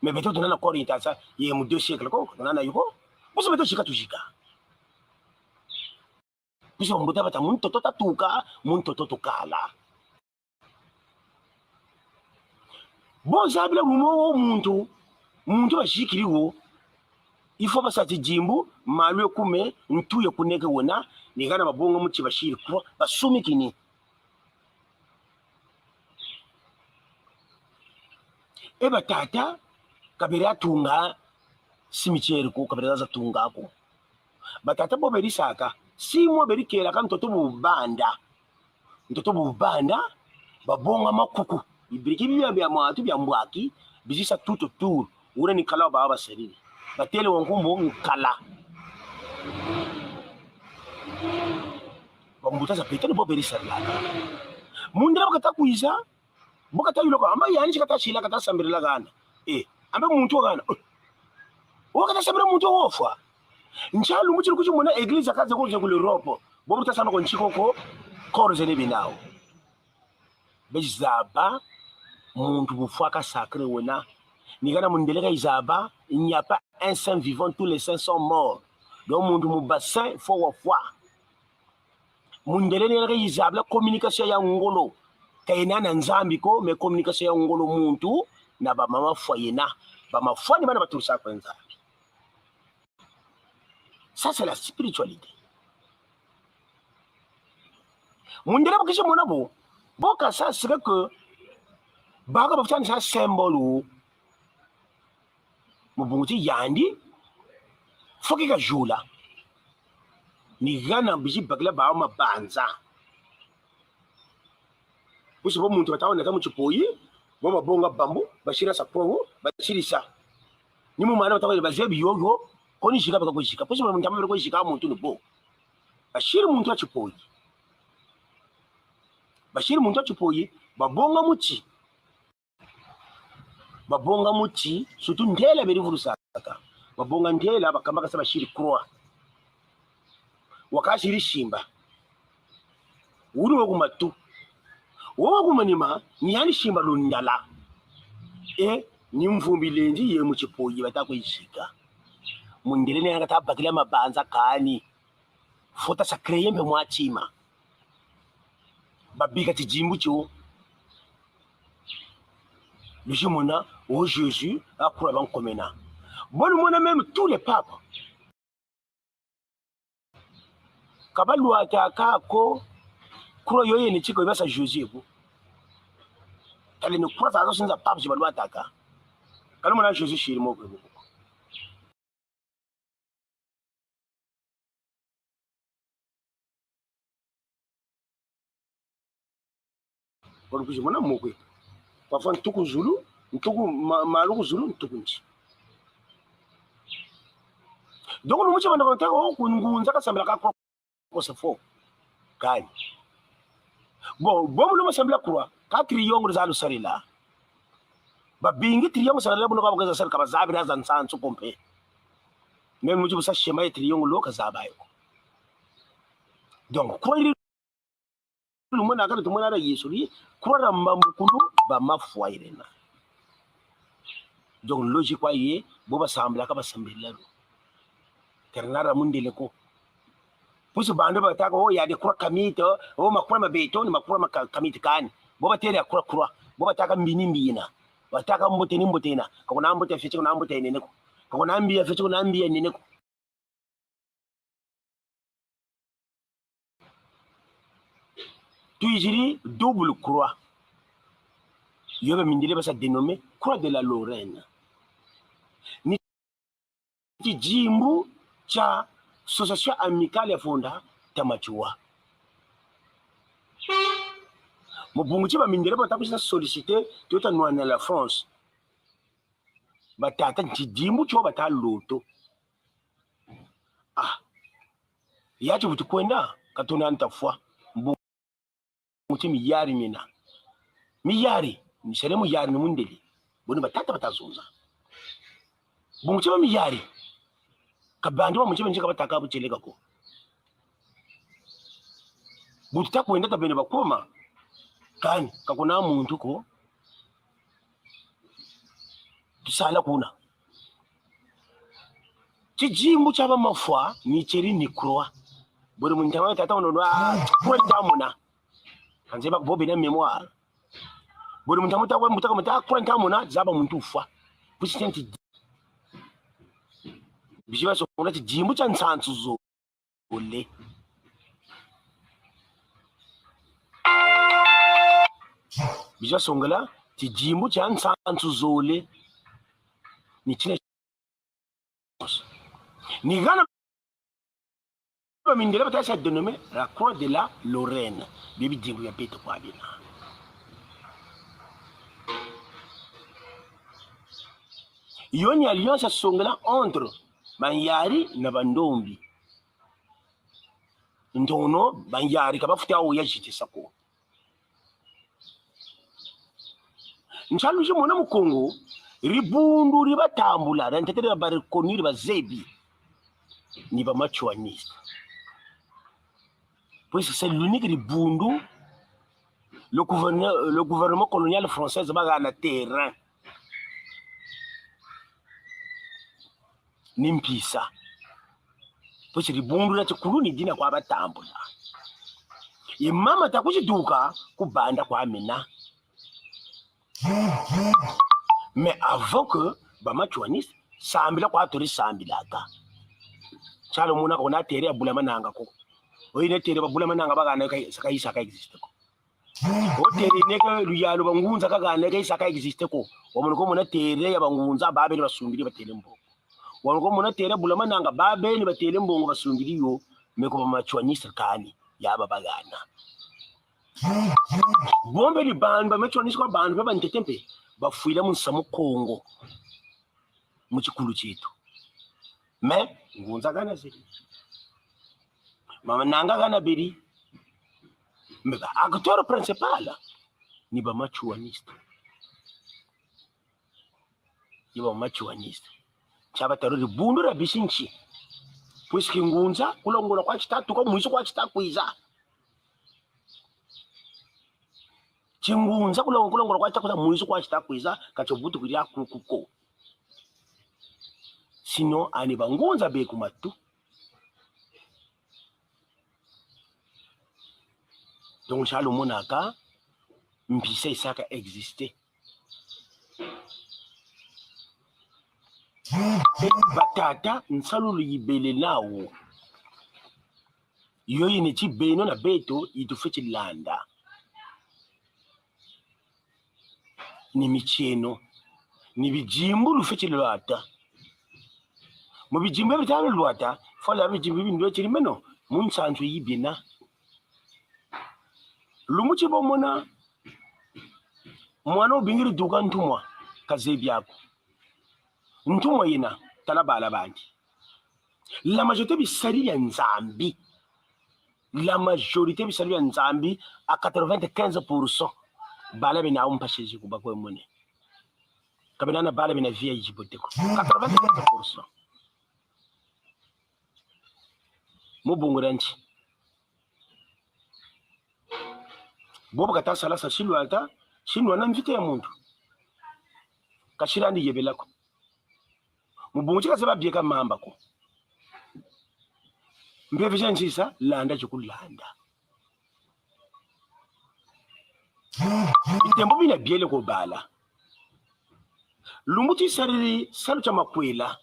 Mais beto tuna na corps yi ta sa, ye mu deux siècles ko, tuna na yo ko. Puisque beto zika tuzika. Puisque mbuta batâ mu ntoto tatuka, mu ntoto tukala. Bo zabila lumo wo muntu, muntu bazikidi wo. Il faut basa tidimbu, malu ekume, ntu yekuneke wena, ni gana babonga mu ti basiri croix, basumikini. E batata, ka beri atunga cimetière ko, ka beri aza tunga ko. Batata bo beri saka, six mois beri kelaka ntoto bu banda. Ntoto bu banda, babonga makuku. Bibiriki bia, bia mwatu, bia mbwaki, bizisa tout autour. Wuna ni nkala wa bau basadidi. Batele wa nkumbu nkala. Bambuta za beto ni bo beri sadilaka. Mundele bu kata kwiza, bu kata yula ko, amba yandi si kata sila, kata sambila gana. Eh, amba muntu wa gana. Eh. Wo kata sambila muntu wo fwa. Ntia lumbu ti lukuzimona église kaze ko ku l'Europe. Bobo ta samba ko nsi ko ko, corps zena bena nau. Beri zaba muntu bu fwa ka sacré wena. Ni gana mundele ka izaba, il n'y a pas un saint vivant, tous les saints sont morts. Donc muntu mu ba saint, faut wa fwa. Mundele ni yandi ka izabila communication ya ngolo. Ka yena na Nzambi ko, mais communication ya ngolo muntu na ba mama fwa yena. Ba mama fwa ni bana batusa kwa Nzambi. Ça, c'est la spiritualité. Mundele bu kizimona bo, bo ka sa sika que baka bafutani sa symbole. Mu bungu ti yandi, faut que kazula. Ni gana bizi bakila bau mabanza. Puisque bo muntu bata wenda ta mu tipoyi, bo babonga bambu, basila sa croix, basila sa. Ni mu mana bata wenda bazebi yo yo, Koni zika beka kwe zika. Pusi muna ntama beka kwe zika muntu ni bo. Basiri muntu a Tipoyi. Basiri muntu a Tipoyi. Babonga muti. Babonga muti. Surtout ntela beri vulusaka. Babonga ntela, bakambaka se basiri croix. Wakasiri simba. Wunu wa ku matu. Wo wa ku manima, ni yandi simba lundala. E, ni mvumbi lendi ye mu Tipoyi bata kwe zika. Mundele ni yandi kata bakila mabanza kani. Faut ta sa créer mpe mwa tima. Babika tidimbu tio. Luzi mona, o Jésus, a croix bankomena. Bo lumona même tous les papes. Ka balwataka ko croix yoyo ni tiko basa Jésus ebo. Taleno croix zazo sinza pape zi balwataka. Ka lumona Jésus siri mo ko ebo. Wala kwizi mona mokwe. Parfois ntuku zulu, ntuku ma-, malu ku zulu, ntuku nsi. Donc, no mucha banda kontaka, oh, ku ngunza kasambilaka croix, c'est faux. Kani. Bon, bon, no masambila croix, ka triangle za lusarila. Babingi triangle sarila, buno ka bakeza sarila, ka bazabila za nsansu ko mpe. Même mucha busa schéma ya triangle lo kazaba yo ko. Donc, croix lumona kaka tumona na Yesu, li croix na mbambukulu ba mafwa irena. Donc, logique kwa ye, bo basambilaka, basambila lo. Terna ra mundele ko. Pusi bantu bataka, oh, ya de croix kamite, oh, ma croix ma béton, ma croix ma ka-, kamite kani. Bo batele ya croix, croix. Bo bataka mbi ni mbi yina. Bataka mbote ni mbote yina. Ka kuna mbote ya fioti, kuna mbote ya nene ko. Ka kuna mbi ya fioti, kuna mbi ya nene ko. Twizidi double croix. Yo bamindele basa dénommé croix de la Lorraine. Ni tidimbu tia Association Amicale ya Fonda Tamatiwa. Mu bungu ti bamindele bata kusa solliciter, tota nwana la France. Batata tidimbu tio bata loto. Ah. Yati buti kwenda, katuna ntafwa. Mbu-, muti miyari mina. Miyari, misele muyari ni mundele. Boni batata bata zonza. Bungu ti ba miyari. Ka bantu ba muti benzi ka bataka bu tieleka ko. Bu tuta kwenda ta bene bakoma. Kani, ka kuna muntu ko. Tusala kuna. Tidimbu tia ba mafwa, ni tieri ni croix. Bodi mu ntama tata ono, ah, croix nta mona. Kanze ba bobe na mémoire. Bodi mu ntama ta kwa mbuta ka mbuta, croix nta mona, zaba muntu ufwa. Pusi tienti. Bizi basongela tidimbu tia nsansu zo- zole. Bizi basongela tidimbu tia nsansu zole. Ni tina. Ni gana bamindele bata sa dénommé la croix de la Lorraine. Bio bidimbu bia beto kwa bina. Yo ni alliance yasongela entre Banyari na Bandombi. Ntono, Banyari ka bafweti awu ya zitisa ko. Nsalu zi mona mu Kongo, dibundu di batambula, na ntete di ba reconnu, di bazebi. Ni ba matsouanistes. Puisque c'est l'unique dibundu, le gouverne-, le gouvernement colonial français bagana terrain. Ni mpisa. Puisque dibundu dia tikulu ni dina kwa batambula. Ye mama ta kuziduka, kubanda kwa mina. Mais avant que ba matsouanistes sambila kwa turi sambilaka. Nsalu mona ka kuna terrain ya Bulamananga ko. Oyi ni terrain ba Bulamananga bagana ka, ka isa ka existe ko. O terrain yina ke luyalu ba ngunza kagana ke isa ka existe ko. Wamona ko mona terrain ya ba ngunza, babeni basungidi batele mbongo. Wamona ko mona terrain Bulamananga, babeni batele mbongo basungidi yo, mais ko ba matsouanistes kani, ya ba bagana. Bo mpe ni bantu ba matsouanistes kwa bantu ba bantete mpe, bafwila mu nsamu Kongo. Mu tikulu tieto. Mais ngunza gana zeri, mananga gana beri. Mais ba acteur principal ni ba matsouanistes. Ni ba matsouanistes. Nsi a ba tala dibundu dia bisi nsi. Puisque ngunza kulongola kwa si ta tuka, mwizu kwa si ta kwiza. Kingunza kulongola, kulongola kwa si ta kwiza, mwizu kwa si ta kwiza, ka tio butukidi kuku ko. Sinon, ani bangunza be ku matu. Donc, nsi a lumonaka, mpisa isaka exister. Batata, nsalu luyibele nawu. Yo yina ti beno na beto yi tufweti landa. Ni mitieno, ni bidimbu lufweti lwata. Mu bidimbu bita lwata, fwete bidimbu bi ndwetiri meno, mu nsansu yi bina. Lumbu ti bo mona mwana ubingiri duka ntumwa, ka zebi ako. Ntumwa yina, tala bala bandi. La majorité bisari bia Nzambi. La majorité bisari bia Nzambi à quatre-vingt-quinze pour cent. Bala bena mpasi zi kuba kwe mone. Ka bena na bala bena vie ya zibote ko. Quatre-vingt-quinze pour cent. Mu bungu dia nti. Bobo kata sala sa silwata, sinwana mvita ya muntu. Ka silandi yebela ko. Mu bungu ti ka se ba bieka mamba ko. Mpeve za nsi sa landa, zikulanda. Bitembo bina biele ko bala. Lumbu ti sariri salu tia makwela.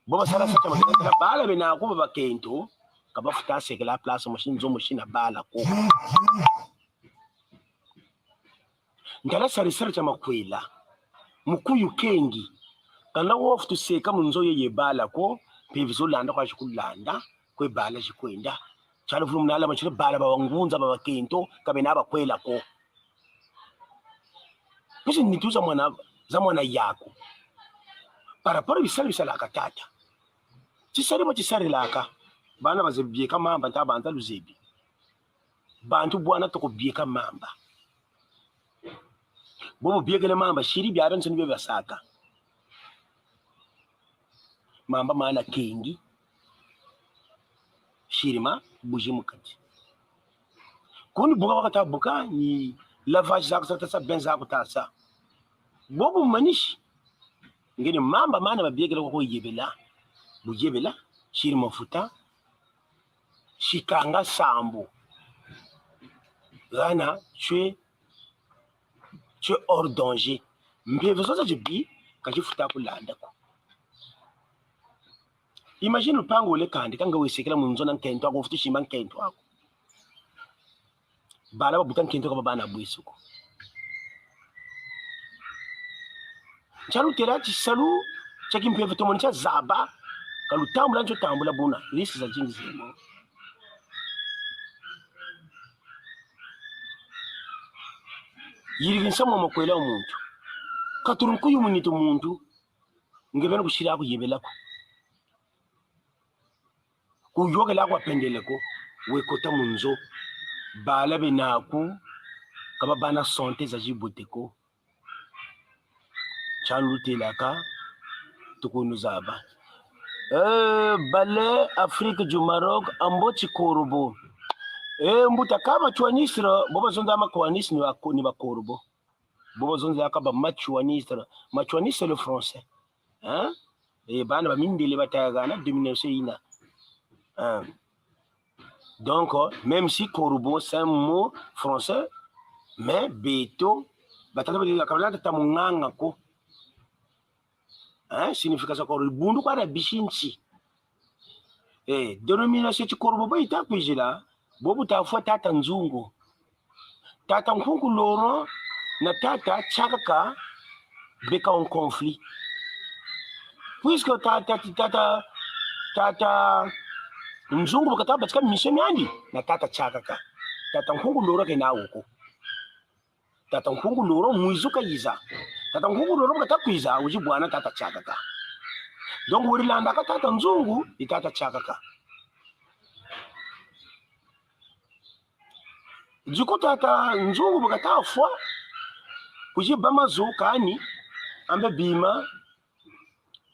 Bo basala salu tia makwela, bala bena kuba bakento, ka bafuta sekela place mosi, nzo mosi na bala ko. Ntala sari salu tia makwela, mukuyu kengi. Kanda wo futu seka mu nzo ye ye bala ko, mpeve zo landa kwa zikulanda, kwe bala zikwenda. Nsi a luvunu muna lama tile bala ba bangunza ba bakento, ka bena bakwela ko. Puisque nitu za mwana, za mwana yaku. Par rapport bisalu bisalaka tata. Tisalu mo tisalilaka. Bana bazebi bieka mamba, nta banza luzebi. Bantu bwana toko bieka mamba. Bobo biekele mamba, siri biabiansoni bio basaka. Mamba mana kengi. Siri ma buzi mu kati. Kuni buka wakata buka, ni lavage zaku sa ta sa, bain zaku ta sa. Bobo manisi. Nge ni mamba mana babiekele kwa kuyebela. Bu yebela, siri mafuta. Si kanga sambu. Gana, tu es, tu es hors danger. Mpeve zozo zibi, ka zifuta kulanda ko. Imagine lupangu ule kandi, kanga wesekela mu nzo na nkento aku, ufutu simba nkento aku. Bala babuta nkento ka babana bweso ko. Nsi a lutela tisalu tia kimpeve, tomoni tia zaba, ka lutambula nsi otambula buna, risque zazingi zemo. Yirika nsamu wa makwela wa muntu. Katula nkuyu mu nitu muntu. Nge beno kusila kuyebela ko. Kuyokela kwa pendele ko, wekota mu nzo. Bala bena aku, ka babana santé zazibote ko. Nsi a lutelaka, tukunu zaba. Eh, Bale Afrique du Maroc, ambo ti Korobo. Eh, mbuta, ka matsouanistes, bo bazonza matsouanistes ni ba, ni ba Korobo. Bo bazonzaka ba matsouanistes. Matsouaniste, c'est le français. Hein? Et bana ba mindele batayakana domination yina. Hein? Donc, euh, même si Korobo, c'est un mot français, mais beto, batata ba kabla tata munganga ko. Hein? Signification ko dibundu kwa dia bisi nsi. Eh, dénomination ti Korobo bo yita kwizila, bobu tafwa tata Nzungu. Tata Nkunku Laurent na tata Tshakaka beka en conflit. Puisque tata, tata, tata Nzungu bu kata batika mission miandi na tata Tshakaka. Tata Nkunku Laurent kena wo ko. Tata Nkunku Laurent mwizu kayiza. Tata Nkunku Laurent bu kata kwiza, wizi bwana tata Tshakaka. Donc, weri landaka tata Nzungu, i tata Tshakaka. Du coup, tata Nzungu bu kata fwa, kwizi bâ mazu kani, ambe bima,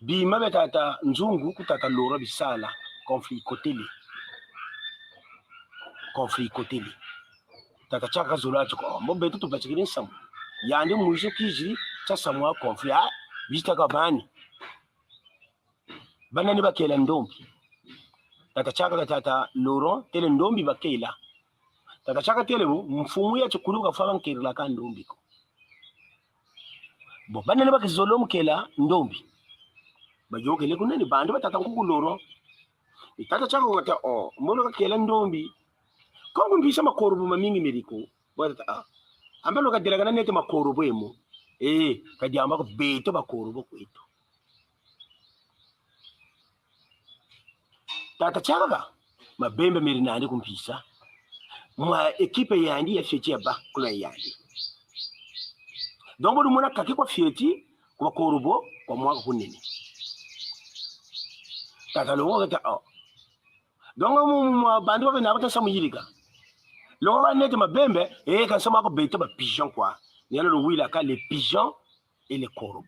bima bia tata Nzungu ku tata Laurent bisala, conflit ikotele. Conflit ikotele. Tata Tshakaka zola ti ko, mbo beto tubatikidi nsamu. Yandi mwizi kizidi, tia samu a conflit. Ah, bisita ka bani. Banani bakela ndombi? Tata Tshakaka, tata Laurent, tele ndombi bakela. Tata Tshakaka tele bo, mfumu ya tikulu ka fwa ba nkerilaka ndombi ko. Bon, banani bakizola mu kela ndombi? Bayokele kuna ni bantu ba tata Nkuku Laurent. I tata Tshakaka kata, oh, mono kakela ndombi. Kongo mpisa makorobo mamingi meri ko. Bo tata, ah. Ambe lo kadelakana nete makorobo emo. Eh, kadiamba ko beto bakorobo kweto. Tata Tshakaka, mabembe meri nandi ku mpisa. Mwa équipe yandi ya fioti ya bâ kuna yandi. Donc, bo lumona kaki kwa fioti, kwa bakorobo, kwa mwaka kunene. Tata Laurent kata, oh. Donc, mu, mu, mu, bantu babe na bata nsamu yidika. Laurent nete mabembe, eh, kansi mako beto ba pigeon kwa. Ni yandi luwilaka les pigeons et les corbeaux.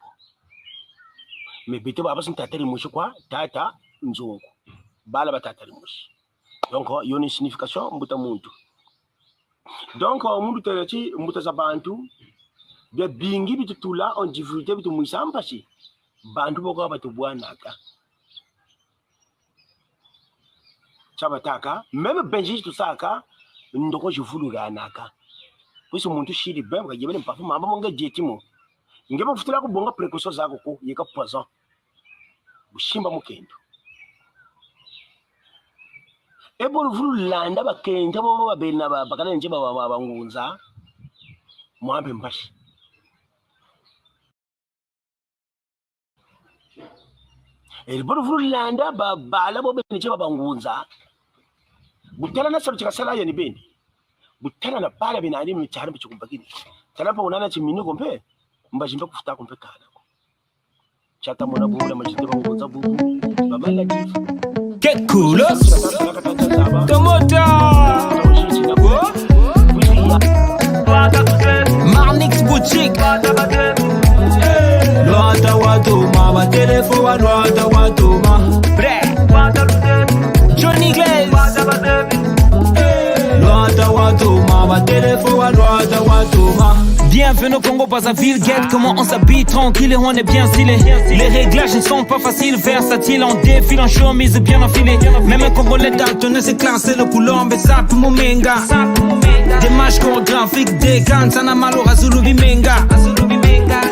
Mais beto ba basi tata dimosi kwa, tata Nzungu. Bala ba tata dimosi. Donc, yo ni signification, mbuta muntu. Donc, muntu tela ti, mbuta za bantu, biabingi bitutula en difficulté, bitumwisa mpasi. Bantu boko batubwanaka. Tia batâka, même benzi tusaka, ndoko zivululanaka. Puisque muntu sidi bem, ka yebele mpamvu mambu mo nge dieti mo. Nge ba futila kubonga précaution zaku ko, yeka poison. Busimba mukento. E bo luvulu landa bakento, bo, bo babena ba, bakala nje ba, ba, ba, bangunza. Mwambe mpasi. E bo luvulu landa ba, bala bo bene ti ba bangunza. Bu tala na salu ti kasala ya ni beni. Bu tala na bala bena ni mu tiari mpe ti kubakini. Tala mpe unana ti minu ko mpe, mbazi mpe kufuta ko mpe kana ko. Tiata mona bula mazite bangunza bubu. Ba maladies. Kekulo. Tomota. Marnix Boutique. Lwata watoma, ba téléphone wa lwata watoma. Prêt. Johnny Glaze. Lwata watoma, ba téléphone wa lwata watoma. Bienvenue au Congo Brazzaville, guette comment on s'habille tranquille et on est bien stylé. Les réglages ne sont pas faciles, versatiles, on défile en chemise bien enfilée. Même un Congolais daltonien c'est classé, le coulombe et ça pour mon menga. Démarche chorégraphique, dégaine, ça n'a mal au Razulu bimenga.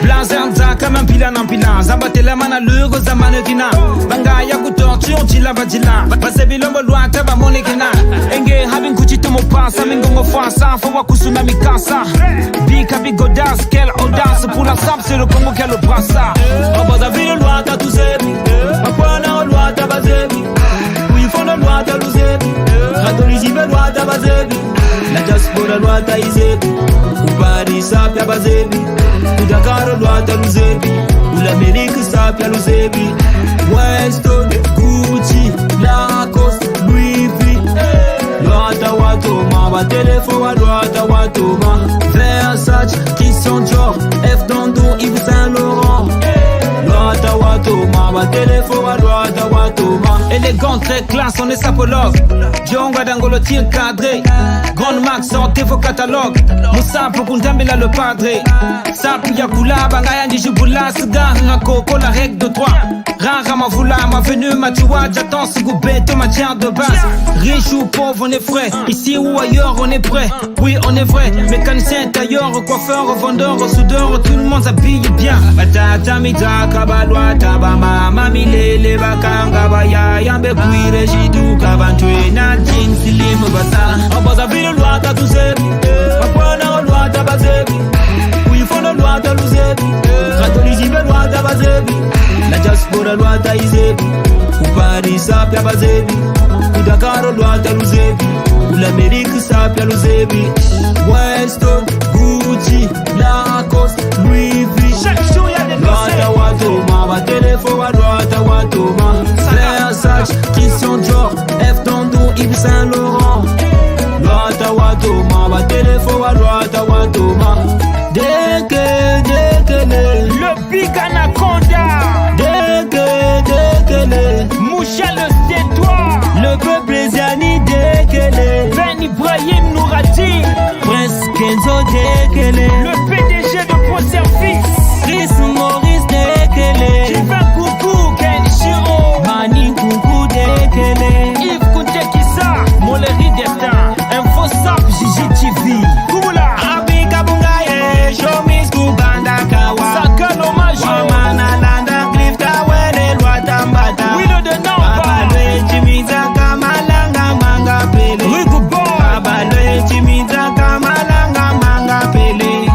Blazer nzaka, même pila na pila, zabatela mana lugo za manekina. Banga ya ku torture, dila ba dila. Ba se bilombo lwata ba monekena. Enge habi nkuti tomo pasa, mingongo fwasa, fo wa kusuna mikasa. Bika bigodas, quelle audace. Pour la sape, c'est le Congo qui a le brassard. Au Brazzaville, lwata tuzebi. Bakwana lwata bazebi. Kuifono lwata luzebi. Katolizibe lwata bazebi. La diaspora lwata izebi. Ku Paris sape ya bazebi. Ku Dakar lwata luzebi. Ku l'Amérique sape ya luzebi. Weston, Gucci, Lacoste, Louis V. Lwata watoma, ba téléphone wa lwata watoma. Versace, Christian Dior, F Dondo, Yves Saint Laurent. Lwata watoma, ba téléphone wa lwata watoma. Élégant, très classe, on est sapologue. Dionga Dangolo, tir cadré. Grande marque, sortez vos catalogues. Musapo Kundambila le padre. Sapu ya kula, banga ya ndiji bula, siga, rako, la règle de trois. Rara mavula, ma venue, ma tiwa, j'attends, si goubet, ma tière de base. Riche ou pauvre, on est frais. Ici ou ailleurs, on est prêt. Oui, on est vrai. Mécanicien, tailleur, coiffeur, vendeur, soudeur, tout le monde s'habille bien. Batata mitaka ba lwata, ba mama milele, ba kanga ba yaya, mbe kwire ziduka, bantu ena jeans slim basa. Au Brazzaville lwata tuzebi. Bakwana lwata bazebi. Kuifono lwata luzebi. Katolizibe lwata bazebi. La diaspora lwata izebi. Ku Paris sape ya bazebi. Ku Dakar lwata luzebi. Ku l'Amérique sape ya luzebi. Weston, Gucci, Lacoste, Louis V. Chaque jour, il y a des conseils. Lwata watoma, ba téléphone wa lwata watoma. Toma, ba téléphone wa lwata wa toma. Deke, dekele. Le Big Anaconda. Deke, dekele. Moucha le Stétois. Le peuple Ziani, dekele. Ben Ibrahim Nourati. Prince Kenzo, dekele. Le P D G de Pro Service. Chris Maurice, dekele. Divin Coucou, Kenshiro. Mani Coucou, dekele. Yves Kuntekisa, Moleri Destin. Info S A P, Gigi T V. Kubula. Abi kabunga ye, show me school banda kawa. Saka no majo. Wamana landa cliff tawele lwata mbata. Wilo de Namba. Baba lwe chimiza kamalanga manga pele. Rugu Boy. Baba lwe chimiza kamalanga manga pele.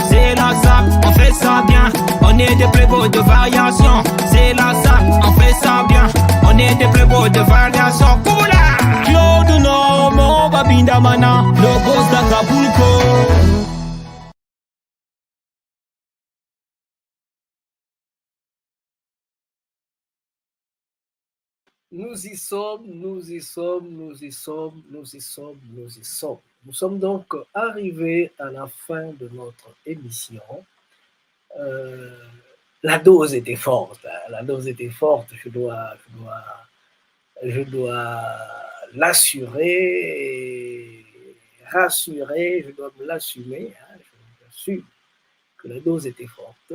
C'est la S A P, on fait ça bien. On est des plus beaux de variation. C'est la S A P, on fait ça bien. On est des plus beaux de variation. Kubula. Claude Normand, Babinda Mana, Logos d'Acapulco. Nous y sommes, nous y sommes, nous y sommes, nous y sommes, nous y sommes. Nous sommes donc arrivés à la fin de notre émission. Euh, la dose était forte, hein, la dose était forte, je dois, je dois, je dois l'assurer, et rassurer, je dois me l'assumer, hein, je l'assume que la dose était forte.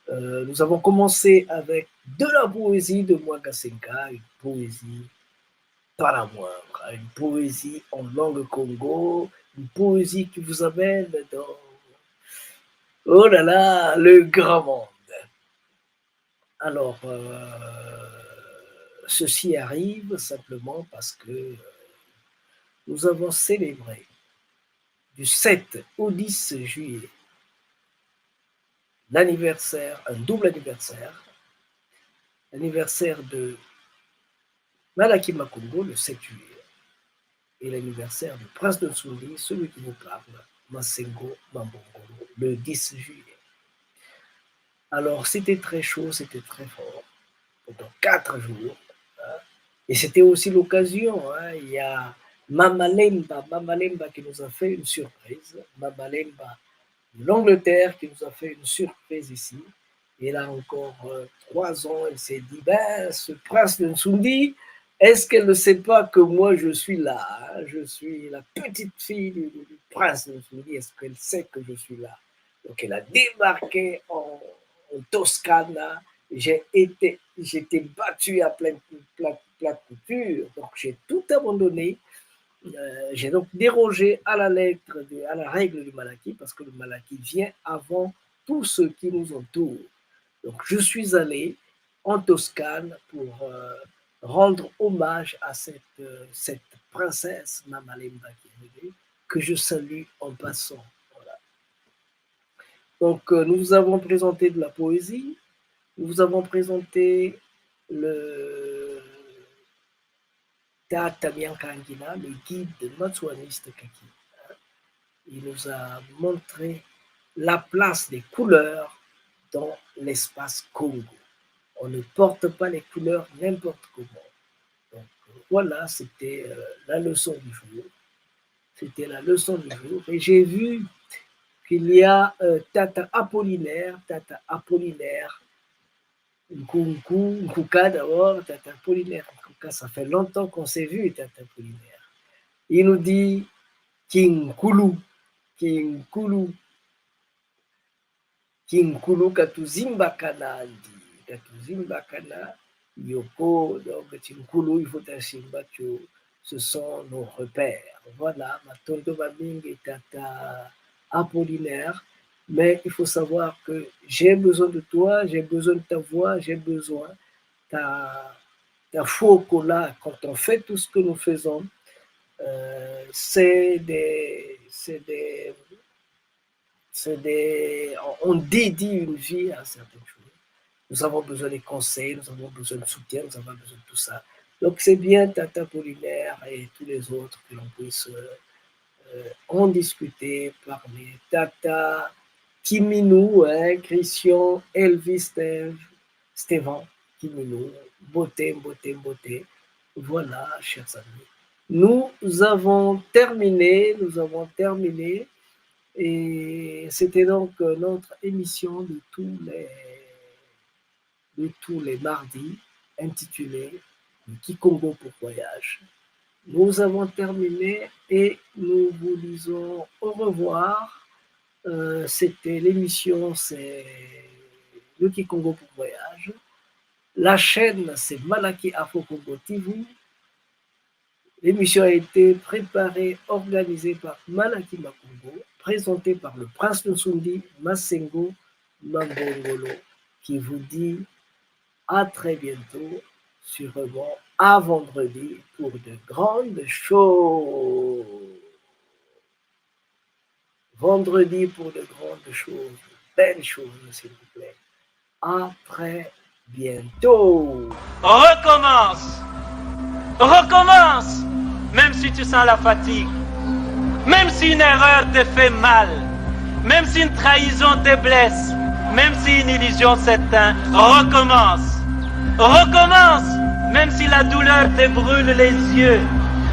Euh, nous avons commencé avec de la poésie de Mwanga Senka, une poésie pas la moindre, une poésie en langue kongo, une poésie qui vous amène dans, oh là là, le grand monde. Alors, euh, ceci arrive simplement parce que, euh, nous avons célébré du sept au dix juillet l'anniversaire, un double anniversaire, l'anniversaire de Malaki Makungu, le sept juillet, et l'anniversaire du prince de Nsoundi, celui qui vous parle, Masengo Mambongolo, le dix juillet. Alors, c'était très chaud, c'était très fort, pendant quatre jours, hein. Et c'était aussi l'occasion, hein, il y a Mama Lemba, Mama Lemba qui nous a fait une surprise, Mama Lemba de l'Angleterre qui nous a fait une surprise ici. Et là encore, euh, trois ans, elle s'est dit, ben, ce prince de Nsoundi, est-ce qu'elle ne sait pas que moi je suis là, hein ? Je suis la petite fille du, du, du prince de Nsoundi, est-ce qu'elle sait que je suis là ? Donc elle a débarqué en, en Toscana, j'ai été, j'étais battu à pleine, pleine, pleine couture, donc j'ai tout abandonné. Euh, j'ai donc dérogé à la lettre, de, à la règle du Malaki, parce que le Malaki vient avant tout ce qui nous entoure. Donc, je suis allé en Toscane pour, euh, rendre hommage à cette, euh, cette princesse, Mama Lemba, qui est venue, que je salue en passant. Voilà. Donc, euh, nous vous avons présenté de la poésie, nous vous avons présenté le, Tata Miankangina, le guide matsouaniste kaki. Il nous a montré la place des couleurs dans l'espace Kongo. On ne porte pas les couleurs n'importe comment. Donc, voilà, c'était, euh, la leçon du jour. C'était la leçon du jour. Et j'ai vu qu'il y a, euh, Tata Apollinaire, Tata Apollinaire, Nkunku, Nkuka d'abord, Tata Apollinaire Nkuka, ça fait longtemps qu'on s'est vu, Tata Apollinaire. Il nous dit, Kinkulu, Kinkulu, Kinkulu katuzimbakana ndi, katuzimbakana yoko, donc Kinkulu, il faut tasimba que ce sont nos repères. Voilà, matondo mamingi, Tata Apollinaire. Mais il faut savoir que j'ai besoin de toi, j'ai besoin de ta voix, j'ai besoin ta, ta foco là, quand on fait tout ce que nous faisons, euh, c'est des, c'est des, c'est des, on, on dédie une vie à certaines choses. Nous avons besoin des conseils, nous avons besoin de soutien, nous avons besoin de tout ça. Donc c'est bien, Tata Apollinaire et tous les autres, que l'on puisse, euh, euh, en discuter, parler. Tata Kiminu, hein, Christian, Elvis, Steve, Stéphane Kiminu, mbote, mbote, mbote. Voilà, chers amis, Nous avons terminé, nous avons terminé. Et c'était donc, euh, notre émission de tous les, de tous les mardis intitulée Le Kikongo pour voyage. Nous avons terminé et nous vous disons au revoir. Euh, c'était l'émission, c'est Le Kikongo pour voyage. La chaîne, c'est Malaki Afro Congo T V. L'émission a été préparée, organisée par Malaki Makongo, présentée par le prince Nsundi Masengo Mambongolo, qui vous dit à très bientôt, sûrement à vendredi pour de grandes choses. Vendredi pour de grandes choses, belles choses, s'il vous plaît. À très bientôt. Recommence. Recommence. Même si tu sens la fatigue, même si une erreur te fait mal, même si une trahison te blesse, même si une illusion s'éteint, recommence. Recommence, même si la douleur te brûle les yeux,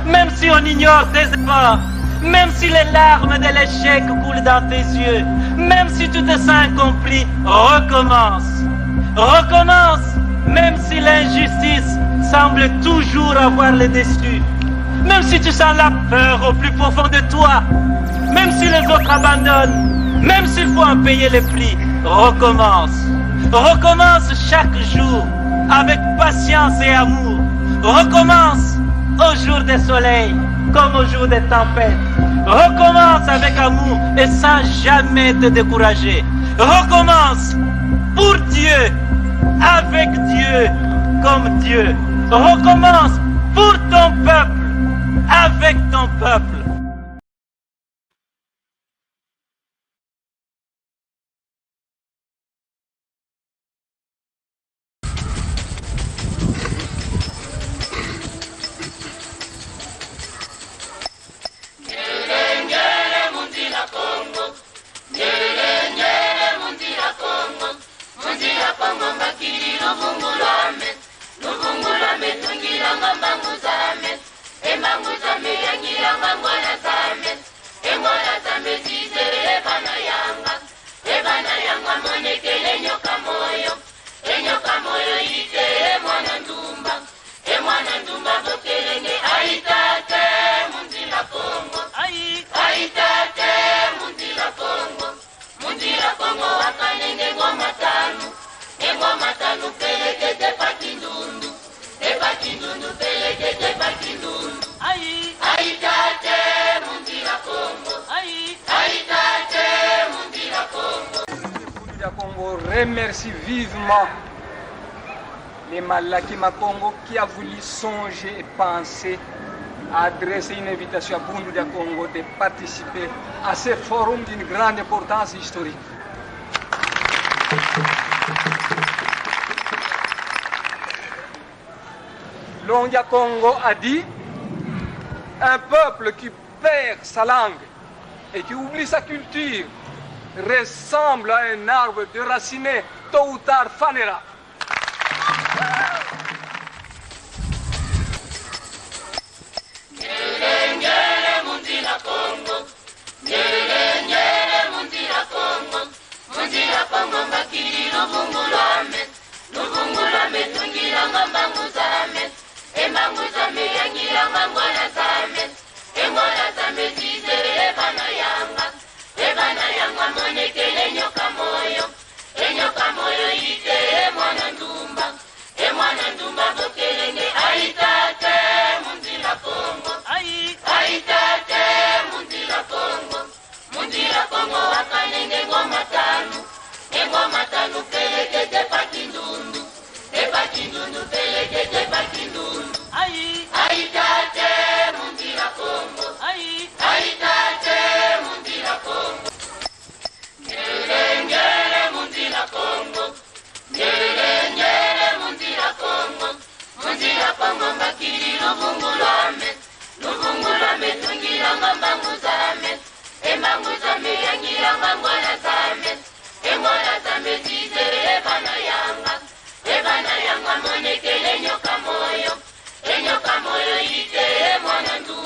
même si on ignore tes efforts, même si les larmes de l'échec coulent dans tes yeux, même si tu te sens incompris, recommence. Recommence, même si l'injustice semble toujours avoir le dessus, même si tu sens la peur au plus profond de toi, même si les autres abandonnent, même s'il faut en payer le prix, recommence. Recommence chaque jour avec patience et amour. Recommence au jour de soleil comme au jour de tempête. Recommence avec amour et sans jamais te décourager. Recommence pour Dieu, avec Dieu, comme Dieu. Recommence pour ton peuple, avec ton peuple. Ngiele, ngiele, mu nzila Kongo, mu nzila Kongo mbakidi luvungu lwame, luvungu lwame tungilanga mbangu zame, e mbangu zame yangilanga ngola zame, e ngola zame zizele e vana yanga, e vana yanga monekele nyoka moyo, e nyoka moyo yitele mwana ndumba. E mwana ndumba bokele nge, ai tate, mu nzila Kongo. Ai. Ai tate, mu nzila Kongo. Mu nzila Kongo wakane nge ngoma tanu. E ngoma tanu pelekete pa Kindundu. E pa Kindundu pelekete pa Kindundu. Ai. Ai tate, mu nzila Kongo. Ai. Ai tate, mu nzila Kongo. Bundu dia Kongo remercie vivement les Malaki Makongo qui a voulu songer et penser à adresser une invitation à Bundu dia Kongo de participer à ce forum d'une grande importance historique. L'Ongia Kongo a dit, un peuple qui perd sa langue et qui oublie sa culture ressemble à un arbre déraciné, tôt ou tard fanera. Ngiele, ngiele, mu nzila Kongo. Ngiele, ngiele, mu nzila Kongo. Mu nzila Kongo mbakidi luvungu lwame. Luvungu lwame tungilanga mbangu zame. E mbangu zame yangilanga ngola zame. E ngola zame zizele e vana yanga. E vana yanga monekele nyoka moyo. E nyoka moyo yitele mwana ndumba. E mwana ndumba bokele nge, ai tate, mu nzila Kongo. Ai. Ai tate, mu nzila Kongo. Mu nzila Kongo wakane nge ngoma tanu. E ngoma tanu pelekete pa Kindundu. E pa Kindundu pelekete pa Kindundu. Ai. Ai tate, mu nzila Kongo. Ai. Ai tate, mu nzila Kongo. Ngiele, ngiele, mu nzila Kongo. Ngiele, ngiele, mu nzila Kongo. Mu nzila Kongo mbakidi luvungu lwame. Luvungu lwame tungilanga mbangu zame. E mbangu zame yangilanga ngola zame. E ngola zame zizele e vana yanga. E vana yanga monekele nyoka moyo. E nyoka moyo yitele mwana ndu